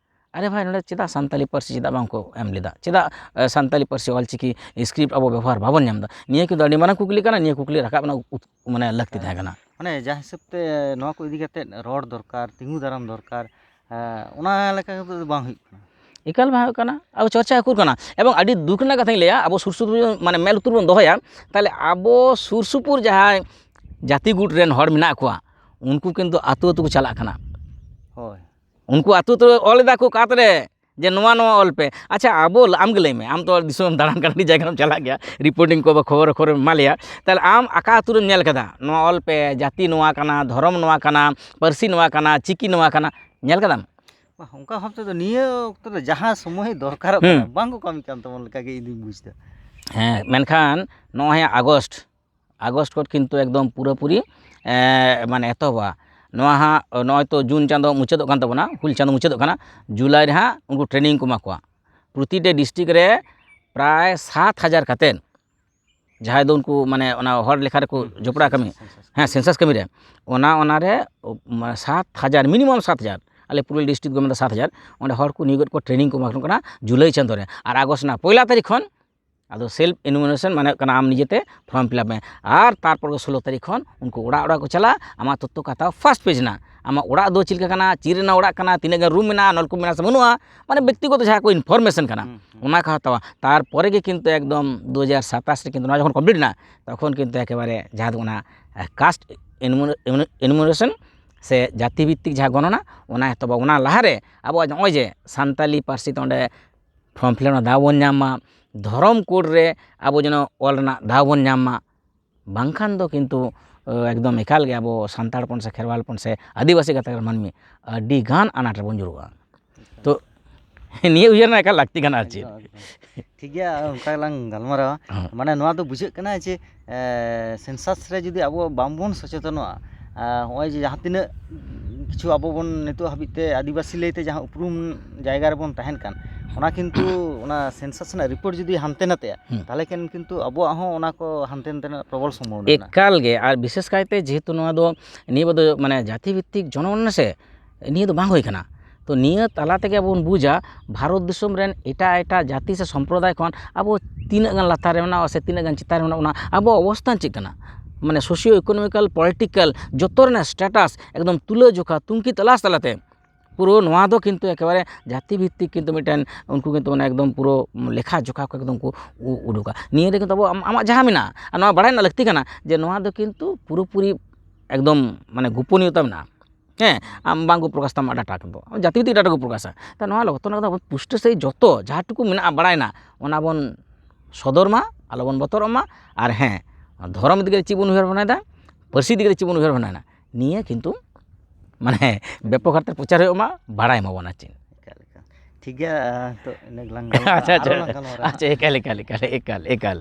ᱟᱨᱮ ᱵᱷᱟᱭ, ᱱᱚᱸᱰᱮ ᱪᱮᱫᱟᱜ ᱥᱟᱱᱛᱟᱞᱤ ᱯᱟᱹᱨᱥᱤ ᱪᱮᱫᱟᱜ ᱵᱟᱝ ᱠᱚ ᱮᱢ ᱞᱮᱫᱟ? ᱪᱮᱫᱟᱜ, ᱮ, ᱥᱟᱱᱛᱟᱞᱤ ᱯᱟᱹᱨᱥᱤ ᱚᱞᱪᱤᱠᱤ script ᱟᱵᱚ ᱵᱮᱵᱚᱦᱟᱨ ᱵᱟᱵᱚᱱ ᱧᱟᱢ ᱮᱫᱟ? ᱱᱤᱭᱟᱹ ᱠᱤᱱᱛᱩ ᱟᱹᱰᱤ ᱢᱟᱨᱟᱝ ᱠᱩᱠᱞᱤ ᱠᱟᱱᱟ, ᱱᱤᱭᱟᱹ ᱠᱩᱠᱞᱤ ᱨᱟᱠᱟᱵ ᱨᱮᱱᱟᱜ ᱩᱛ-, ᱢᱟᱱᱮ ᱞᱟᱹᱠᱛᱤ ᱛᱟᱦᱮᱸ ᱠᱟᱱᱟ᱾ ᱢᱟᱱᱮ ᱡᱟᱦᱟᱸ ᱦᱤᱥᱟᱹᱵ ᱛᱮ ᱱᱚᱣᱟ ᱠᱚ ᱤᱫᱤ ᱠᱟᱛᱮᱫ ᱨᱚᱲ ᱫᱚᱨᱠᱟᱨ, ᱛᱤᱸᱜᱩ ᱫᱟᱨᱟᱢ ᱫᱚᱨᱠᱟᱨ, ᱮ, ᱚᱱᱟ ᱞᱮᱠᱟ ᱠᱟᱛᱮᱫ ᱫᱚ ᱵᱟᱝ ᱦᱩᱭᱩᱜ ᱠᱟᱱᱟ᱾ ᱮᱠᱟᱞ ᱵᱟᱝ ᱦᱩᱭᱩᱜ ᱠᱟᱱᱟ, ᱟᱵᱚ ᱪᱚᱨᱪᱟ ᱩᱠᱩᱨ ᱠᱟᱱᱟ᱾ ᱮᱵᱚᱝ ᱟᱹᱰᱤ ᱫᱩᱠ ᱨᱮᱱᱟᱜ ᱠᱟᱛᱷᱟᱧ ᱞᱟᱹᱭᱟ, ᱟᱵᱚ ᱥᱩᱨ ᱥᱩᱯᱩᱨ ᱢᱟᱱᱮ ᱢᱮᱫ ᱞᱩᱛᱩᱨ ᱵᱚᱱ ᱫᱚᱦᱚᱭᱟ, ᱛᱟᱦᱞᱮ ᱟᱵᱚ ᱥᱩᱨ ᱥᱩᱯᱩᱨ ᱡᱟᱦᱟᱸᱭ ᱡᱟᱹᱛᱤ ᱜᱩᱴ ᱨᱮᱱ ᱦᱚᱲ ᱢᱮᱱᱟᱜ ᱠᱚᱣᱟ, ᱩᱱᱠᱩ ᱠᱤᱱᱛᱩ ᱟᱹᱛᱩ ᱟᱹᱛᱩ ᱠᱚ ᱪᱟᱞᱟᱜ ᱠᱟᱱᱟ᱾ ᱦᱳᱭ᱾ ᱩᱱᱠᱩ ᱟᱹᱛᱩ ᱟᱹᱛᱩ ᱚᱞ ᱮᱫᱟ ᱠᱚ ᱠᱟᱛ ᱨᱮ ᱡᱮ ᱱᱚᱣᱟ, ᱱᱚᱣᱟ ᱚᱞ ᱯᱮ᱾ ᱟᱪᱪᱷᱟ, ᱟᱵᱚ, ᱟᱢ ᱜᱮ ᱞᱟᱹᱭ ᱢᱮ, ᱟᱢ ᱛᱚ ᱫᱤᱥᱚᱢ ᱮᱢ ᱫᱟᱬᱟᱱ ᱠᱟᱱᱟ, ᱟᱹᱰᱤ ᱡᱟᱭᱜᱟ ᱨᱮᱢ ᱪᱟᱞᱟᱜ ᱜᱮᱭᱟ, reporting ᱠᱚ ᱵᱟ ᱠᱷᱚᱵᱚᱨ, ᱠᱷᱚᱵᱚᱨᱮᱢ ᱮᱢᱟ ᱞᱮᱭᱟ, ᱛᱟᱦᱞᱮ ᱟᱢ ᱚᱠᱟ ᱟᱹᱛᱩ ᱨᱮᱢ ᱧᱮᱞ ᱠᱟᱫᱟ ᱱᱚᱣᱟ ᱚᱞ ᱯᱮ, ᱡᱟᱹᱛᱤ ᱱᱚᱣᱟ ᱠᱟᱱᱟ, ᱫᱷᱚᱨᱚᱢ ᱱᱚᱣᱟ ᱠᱟᱱᱟ, ᱯᱟᱹᱨᱥᱤ ᱱᱚᱣᱟ ᱠᱟᱱᱟ, ᱪᱤᱠᱤ ᱱᱚᱣᱟ ᱠᱟᱱᱟ, ᱧᱮᱞ ᱠᱟᱫᱟᱢ? ᱵᱟᱝ, ᱚᱱᱠᱟ ᱵᱷᱟᱵ ᱛᱮᱫᱚ ᱱᱤᱭᱟᱹ ᱚᱠᱛᱚ ᱫᱚ ᱡᱟᱦᱟᱸ ᱥᱚᱢᱚᱭ ᱫᱚᱨᱠᱟᱨᱚᱜ ᱦᱩᱸ᱾ ᱠᱟᱱᱟ, ᱵᱟᱝ ᱠᱚ ᱠᱟᱹᱢᱤ ᱠᱟᱱ ᱛᱟᱵᱚᱱ ᱞᱮᱠᱟ ᱜᱮ ᱤᱧ ᱫᱩᱧ ᱵᱩᱡᱽ ᱮᱫᱟ᱾ ᱦᱮᱸ, ᱢᱮᱱᱠᱷᱟᱱ ᱱᱚᱜᱼᱚᱭ ᱟᱜᱚᱥᱴ, ᱟᱜᱚᱥᱴ ᱠᱷᱚᱱ ᱠᱤᱱᱛᱩ ᱮᱠᱫᱚᱢ ᱯᱩᱨᱟᱹᱯᱩᱨᱤ, ᱮ, ᱢᱟᱱᱮ ᱮᱛᱚᱦᱚᱵᱟ᱾ ᱱᱚᱣᱟ ᱦᱟᱸᱜ ᱱᱚᱜᱼᱚᱭ ᱛᱚ ᱡᱩᱱ ᱪᱟᱸᱫᱚ ᱢᱩᱪᱟᱹᱫᱚᱜ ᱠᱟᱱ ᱛᱟᱵᱚᱱᱟ, ᱦᱩᱞ ᱪᱟᱸᱫᱚ ᱢᱩᱪᱟᱹᱫᱚᱜ ᱠᱟᱱᱟ, ᱡᱩᱞᱟᱭ ᱨᱮ ᱦᱟᱸᱜ ᱩᱱᱠᱩ training ᱠᱚ ᱮᱢᱟ ᱠᱚᱣᱟ᱾ ᱯᱨᱚᱛᱤᱴᱟ district ᱨᱮ ᱯᱨᱟᱭ ᱥᱟᱛ ᱦᱟᱡᱟᱨ ᱠᱟᱛᱮᱫ, ᱡᱟᱦᱟᱸᱭ ᱫᱚ ᱩᱱᱠᱩ ᱢᱟᱱᱮ ᱚᱱᱟ ᱦᱚᱲ ᱞᱮᱠᱷᱟ ᱨᱮᱠᱚ ᱦᱩᱸ, ᱦᱩᱸ, ᱡᱚᱯᱲᱟᱣ ᱠᱟᱹᱢᱤ, census, census᱾ ᱦᱮᱸ, census ᱠᱟᱹᱢᱤ ᱨᱮ, ᱚᱱᱟ, ᱚᱱᱟ ᱨᱮ, ᱢᱟᱱᱮ ᱥᱟᱛ ᱦᱟᱡᱟᱨ, minimum ᱥᱟᱛ ᱦᱟᱡᱟᱨ, ᱟᱞᱮ ᱯᱩᱨᱩᱞᱤᱭᱟᱹ district ᱜᱚᱵᱷᱚᱨᱱᱢᱮᱱᱴ ᱫᱚ ᱥᱟᱛ ᱦᱟᱡᱟᱨ, ᱚᱸᱰᱮ ᱦᱚᱲ ᱠᱚ ᱱᱤᱭᱳᱜ ᱮᱫ ᱠᱚᱣᱟ, training ᱠᱚ ᱮᱢᱟ ᱠᱚ ᱠᱟᱱᱟ ᱡᱩᱞᱟᱭ ᱪᱟᱸᱫᱚ ᱨᱮ᱾ ᱟᱨ ᱟᱜᱚᱥᱴ ᱨᱮᱱᱟᱜ ᱯᱚᱭᱞᱟ ᱛᱟᱹᱨᱤᱠᱷ ᱠᱷᱚᱱ ᱟᱫᱚ self enumeration ᱢᱟᱱᱮ ᱦᱩᱭᱩᱜ ᱠᱟᱱᱟ ᱟᱢ ᱱᱤᱡᱮᱛᱮ form fill up ᱢᱮ᱾ ᱟᱨ ᱛᱟᱨᱯᱚᱨ ᱜᱮ ᱥᱳᱞᱳ ᱛᱟᱹᱨᱤᱠᱷ ᱠᱷᱚᱱ ᱩᱱᱠᱩ ᱚᱲᱟᱜ ᱚᱲᱟᱜ ᱠᱚ ᱪᱟᱞᱟᱜᱼᱟ, ᱟᱢᱟᱜ ᱛᱚᱛᱛᱷᱚ ᱠᱚ ᱦᱟᱛᱟᱣᱟ first page ᱨᱮᱱᱟᱜ᱾ ᱟᱢᱟᱜ ᱚᱲᱟᱜ ᱫᱚ ᱪᱮᱫ ᱞᱮᱠᱟ ᱠᱟᱱᱟ, ᱪᱮᱫ ᱨᱮᱱᱟᱜ ᱚᱲᱟᱜ ᱠᱟᱱᱟ, ᱛᱤᱱᱟᱹᱜ ᱜᱟᱱ room ᱢᱮᱱᱟᱜᱼᱟ, ᱱᱚᱞᱠᱩᱯ ᱢᱮᱱᱟᱜᱼᱟ ᱥᱮ ᱵᱟᱹᱱᱩᱜᱼᱟ, ᱢᱟᱱᱮ ᱵᱮᱠᱛᱤᱜᱚᱛᱚ ᱡᱟᱦᱟᱸ ᱠᱚ information ᱠᱟᱱᱟ, ᱦᱩᱸ, ᱦᱩᱸ᱾ ᱚᱱᱟ ᱠᱚ ᱦᱟᱛᱟᱣᱟ᱾ ᱛᱟᱨᱯᱚᱨᱮ ᱜᱮ ᱠᱤᱱᱛᱩ ᱮᱠᱫᱚᱢ ᱫᱩ ᱦᱟᱡᱟᱨ ᱥᱟᱛᱟᱥ ᱨᱮ ᱠᱤᱱᱛᱩ ᱱᱚᱣᱟ ᱡᱚᱠᱷᱚᱱ complete ᱮᱱᱟ, ᱛᱚᱠᱷᱚᱱ ᱠᱤᱱᱛᱩ ᱮᱠᱮᱵᱟᱨᱮ ᱡᱟᱦᱟᱸ ᱫᱚ ᱚᱱᱟ, ᱮ, caste enumer-, enumer-, enumeration ᱥᱮ ᱡᱟᱹᱛᱤ ᱵᱷᱤᱛᱛᱤᱠ ᱡᱟᱦᱟᱸ ᱜᱚᱱᱚᱱᱟ, ᱚᱱᱟ ᱮᱛᱚᱦᱚᱵ᱾ ᱚᱱᱟ ᱞᱟᱦᱟᱨᱮ ᱟᱵᱚᱣᱟᱜ ᱱᱚᱜᱼᱚᱭ ᱡᱮ ᱥᱟᱱᱛᱟᱞᱤ ᱯᱟᱹᱨᱥᱤ ᱛᱮ ᱚᱸᱰᱮ ᱯᱷᱨᱚᱢ ᱯᱷᱤᱞᱟᱯ ᱨᱮᱱᱟᱜ ᱫᱟᱣ ᱵᱚᱱ ᱧᱟᱢ ᱢᱟ, ᱫᱷᱚᱨᱚᱢ ᱠᱳᱰ ᱨᱮ ᱟᱵᱚ ᱡᱮᱱᱚ ᱚᱞ ᱨᱮᱱᱟᱜ ᱫᱟᱣ ᱵᱚᱱ ᱧᱟᱢ ᱢᱟ, ᱵᱟᱝᱠᱷᱟᱱ ᱫᱚ ᱠᱤᱱᱛᱩ ᱮᱠᱫᱚᱢ ᱮᱠᱟᱞ ᱜᱮ ᱟᱵᱚ ᱥᱟᱱᱛᱟᱲ ᱦᱚᱯᱚᱱ ᱥᱮ ᱠᱷᱮᱨᱣᱟᱞ ᱦᱚᱯᱚᱱ ᱥᱮ ᱟᱹᱫᱤᱵᱟᱹᱥᱤ ᱜᱟᱛᱟᱠ ᱨᱮᱱ ᱢᱟᱹᱱᱢᱤ ᱟᱹᱰᱤ ᱜᱟᱱ ᱟᱱᱟᱴ ᱨᱮᱵᱚᱱ ᱧᱩᱨᱩᱜᱼᱟ᱾ ᱛᱚ ᱱᱤᱭᱟᱹ ᱩᱭᱦᱟᱹᱨ ᱨᱮᱱᱟᱜ ᱮᱠᱟᱞ ᱞᱟᱹᱠᱛᱤ ᱠᱟᱱᱟ ᱟᱨ ᱪᱮᱫ᱾ ᱮᱠᱫᱚᱢ, ᱮᱠᱫᱚᱢ᱾ ᱴᱷᱤᱠ ᱜᱮᱭᱟ, ᱚᱱᱠᱟ ᱞᱟᱝ ᱜᱟᱞᱢᱟᱨᱟᱣᱟ᱾ ᱦᱮᱸ᱾ ᱢᱟᱱᱮ ᱱᱚᱣᱟ ᱫᱚ ᱵᱩᱡᱷᱟᱹᱜ ᱠᱟᱱᱟ ᱡᱮ ᱥᱮᱱᱥᱟᱥ ᱨᱮ ᱡᱩᱫᱤ ᱟᱵᱚ ᱵᱟᱝᱵᱚᱱ ᱥᱚᱪᱮᱛᱚᱱᱚᱜᱼᱟ, ᱟᱨ ᱱᱚᱜᱼᱚᱭ ᱡᱮ ᱡᱟᱦᱟᱸ ᱛᱤᱱᱟᱹᱜ ᱠᱤᱪᱷᱩ ᱟᱵᱚ ᱵᱚᱱ ᱱᱤᱛᱚᱜ ᱦᱟᱹᱵᱤᱡ ᱛᱮ ᱟᱹᱫᱤᱵᱟᱹᱥᱤ ᱞᱟᱹᱭᱛᱮ ᱡᱟᱦᱟᱸ ᱩᱯᱨᱩᱢ ᱡᱟᱭᱜᱟ ᱨᱮᱵᱚᱱ ᱛᱟᱦᱮᱱ ᱠᱟᱱ, ᱚᱱᱟ ᱠᱤᱱᱛᱩ ᱚᱱᱟ ᱥᱮᱱᱥᱟᱥ ᱨᱮᱱᱟᱜ ᱨᱤᱯᱳᱨᱴ ᱡᱩᱫᱤ ᱦᱟᱱᱛᱮ ᱱᱟᱛᱮᱜᱼᱟ, ᱦᱩᱸ᱾ ᱛᱟᱦᱚᱞᱮ ᱠᱷᱟᱱ ᱠᱤᱱᱛᱩ ᱟᱵᱚᱣᱟᱜ ᱦᱚᱸ ᱚᱱᱟ ᱠᱚ ᱦᱟᱱᱛᱮ ᱱᱟᱛᱮ ᱨᱮᱱᱟᱜ ᱯᱨᱚᱵᱚᱞ ᱥᱚᱢᱵᱷᱚᱵᱚᱱᱟ ᱢᱮᱱᱟᱜᱼᱟ᱾ ᱮᱠᱟᱞ ᱜᱮ, ᱟᱨ ᱵᱤᱥᱮᱥ ᱠᱟᱭᱛᱮ ᱡᱮᱦᱮᱛᱩ ᱱᱚᱣᱟ ᱫᱚ ᱱᱤᱭᱟᱹ ᱵᱚᱫᱚ ᱢᱟᱱᱮ ᱡᱟᱹᱛᱤ ᱵᱷᱤᱛᱛᱤᱠ ᱡᱚᱱᱚᱜᱚᱱᱚᱱᱟ ᱥᱮ, ᱱᱤᱭᱟᱹ ᱫᱚ ᱵᱟᱝ ᱦᱩᱭ ᱠᱟᱱᱟ᱾ ᱛᱚ ᱱᱤᱭᱟᱹ ᱛᱟᱞᱟ ᱛᱮᱜᱮ ᱟᱵᱚ ᱵᱚᱱ ᱵᱩᱡᱟ ᱵᱷᱟᱨᱚᱛ ᱫᱤᱥᱚᱢ ᱨᱮᱱ ᱮᱴᱟᱜ ᱮᱴᱟᱜ ᱡᱟᱹᱛᱤ ᱥᱮ ᱥᱚᱢᱯᱨᱚᱫᱟᱭ ᱠᱷᱚᱱ ᱟᱵᱚ ᱛᱤᱱᱟᱹᱜ ᱜᱟᱱ ᱞᱟᱛᱟᱨ ᱨᱮ ᱢᱮᱱᱟᱜᱼᱟ ᱥᱮ ᱛᱤᱱᱟᱹᱜ ᱜᱟᱱ ᱪᱮᱛᱟᱱ ᱨᱮ ᱢᱮᱱᱟᱜ ᱵᱚᱱᱟ, ᱟᱵᱚᱣᱟᱜ ᱚᱵᱚᱥᱛᱷᱟᱱ ᱪᱮᱫ ᱠᱟᱱᱟ, ᱢᱟᱱᱮ ᱥᱳᱥᱤᱭᱳ ᱤᱠᱳᱱᱚᱢᱤᱠᱟᱞ, ᱯᱚᱞᱤᱴᱤᱠᱟᱞ, ᱡᱚᱛᱚ ᱨᱮᱱᱟᱜ ᱥᱴᱮᱴᱟᱥ ᱮᱠᱫᱚᱢ ᱛᱩᱞᱟᱹᱡᱚᱠᱷᱟ, ᱛᱩᱝᱠᱷᱤ ᱛᱚᱞᱟᱥ ᱛᱟᱞᱟᱛᱮ ᱯᱩᱨᱟᱹ ᱱᱚᱣᱟ ᱫᱚ ᱠᱤᱱᱛᱩ ᱮᱠᱮᱵᱟᱨᱮ ᱡᱟᱹᱛᱤ ᱵᱷᱤᱛᱛᱤᱠ ᱠᱤᱱᱛᱩ ᱢᱤᱫᱴᱮᱱ ᱩᱱᱠᱩ ᱠᱤᱱᱛᱩ ᱢᱟᱱᱮ ᱮᱠᱫᱚᱢ ᱯᱩᱨᱟᱹ ᱞᱮᱠᱷᱟ ᱡᱚᱠᱷᱟ ᱠᱚ ᱮᱠᱫᱚᱢ ᱠᱚ ᱩ-, ᱩᱰᱩᱠᱟ᱾ ᱱᱤᱭᱟᱹ ᱨᱮ ᱠᱤᱱᱛᱩ ᱟᱵᱚ ᱟᱢ-, ᱟᱢᱟᱜ ᱡᱟᱦᱟᱸ ᱢᱮᱱᱟᱜᱼᱟ, ᱟᱨ ᱱᱚᱣᱟ ᱵᱟᱲᱟᱭ ᱨᱮᱱᱟᱜ ᱞᱟᱹᱠᱛᱤ ᱠᱟᱱᱟ ᱡᱮ ᱱᱚᱣᱟ ᱫᱚ ᱠᱤᱱᱛᱩ ᱯᱩᱨᱟᱹᱯᱩᱨᱤ ᱮᱠᱫᱚᱢ ᱢᱟᱱᱮ ᱜᱳᱯᱚᱱᱤᱭᱚᱛᱟ ᱢᱮᱱᱟᱜᱼᱟ᱾ ᱦᱮᱸ, ᱟᱢ ᱵᱟᱝ ᱠᱚ ᱯᱨᱚᱠᱟᱥ ᱛᱟᱢᱟ ᱰᱟᱴᱟ, ᱠᱤᱱᱛᱩ ᱟᱢ ᱡᱟᱹᱛᱤ ᱵᱷᱤᱛᱛᱤᱠ ᱰᱟᱴᱟ ᱠᱚ ᱯᱨᱚᱠᱟᱥᱟ᱾ ᱛᱚ ᱱᱚᱣᱟ ᱞᱚᱜᱚᱛᱚ ᱱᱚᱣᱟ ᱫᱚ ᱟᱵᱚ ᱯᱩᱥᱴᱟᱹ ᱥᱟᱺᱦᱤᱡ ᱡᱚᱛᱚ ᱡᱟᱦᱟᱸ ᱴᱩᱠᱩ ᱢᱮᱱᱟᱜᱼᱟ ᱵᱟᱲᱟᱭ ᱨᱮᱱᱟᱜ, ᱚᱱᱟ ᱵᱚᱱ ᱥᱚᱫᱚᱨ ᱢᱟ, ᱟᱞᱚ ᱵᱚᱱ ᱵᱚᱛᱚᱨᱚᱜ ᱢᱟ᱾ ᱟᱨ ᱦᱮᱸ, ᱫᱷᱚᱨᱚᱢ ᱤᱫᱤ ᱠᱟᱛᱮ ᱪᱮᱫ ᱵᱚᱱ ᱩᱭᱦᱟᱹᱨ ᱵᱷᱟᱵᱽᱱᱟᱭᱮᱫᱟ, ᱯᱟᱹᱨᱥᱤ ᱤᱫᱤ ᱠᱟᱛᱮ ᱪᱮᱫ ᱵᱚᱱ ᱩᱭᱦᱟᱹᱨ ᱵᱷᱟᱵᱽᱱᱟᱭᱮᱫᱟ, ᱱᱤᱭᱟᱹ ᱠᱤᱱᱛᱩ ᱢᱟᱱᱮ ᱵᱮᱯᱚᱠ ᱦᱟᱨᱛᱮ ᱯᱨᱚᱪᱟᱨ ᱦᱩᱭᱩᱜ ᱢᱟ, ᱵᱟᱲᱟᱭ ᱢᱟᱵᱚᱱ ᱟᱨ ᱪᱮᱫ᱾ ᱮᱠᱟᱞ, ᱮᱠᱟᱞ᱾ ᱴᱷᱤᱠ ᱜᱮᱭᱟ, ᱟᱨ ᱱᱤᱛᱚᱜ ᱤᱱᱟᱹ ᱜᱮᱞᱟᱝ ᱜᱟᱞᱢᱟᱨᱟᱣᱟ, ᱟᱪᱪᱷᱟ, ᱟᱪᱪᱷᱟ᱾ ᱟᱨᱚ ᱞᱟᱝ ᱜᱟᱞᱢᱟᱨᱟᱣᱟ᱾ ᱟᱪᱪᱷᱟ, ᱮᱠᱟᱞ, ᱮᱠᱟᱞ, ᱮᱠᱟᱞ, ᱮᱠᱟᱞ, ᱮᱠᱟᱞ᱾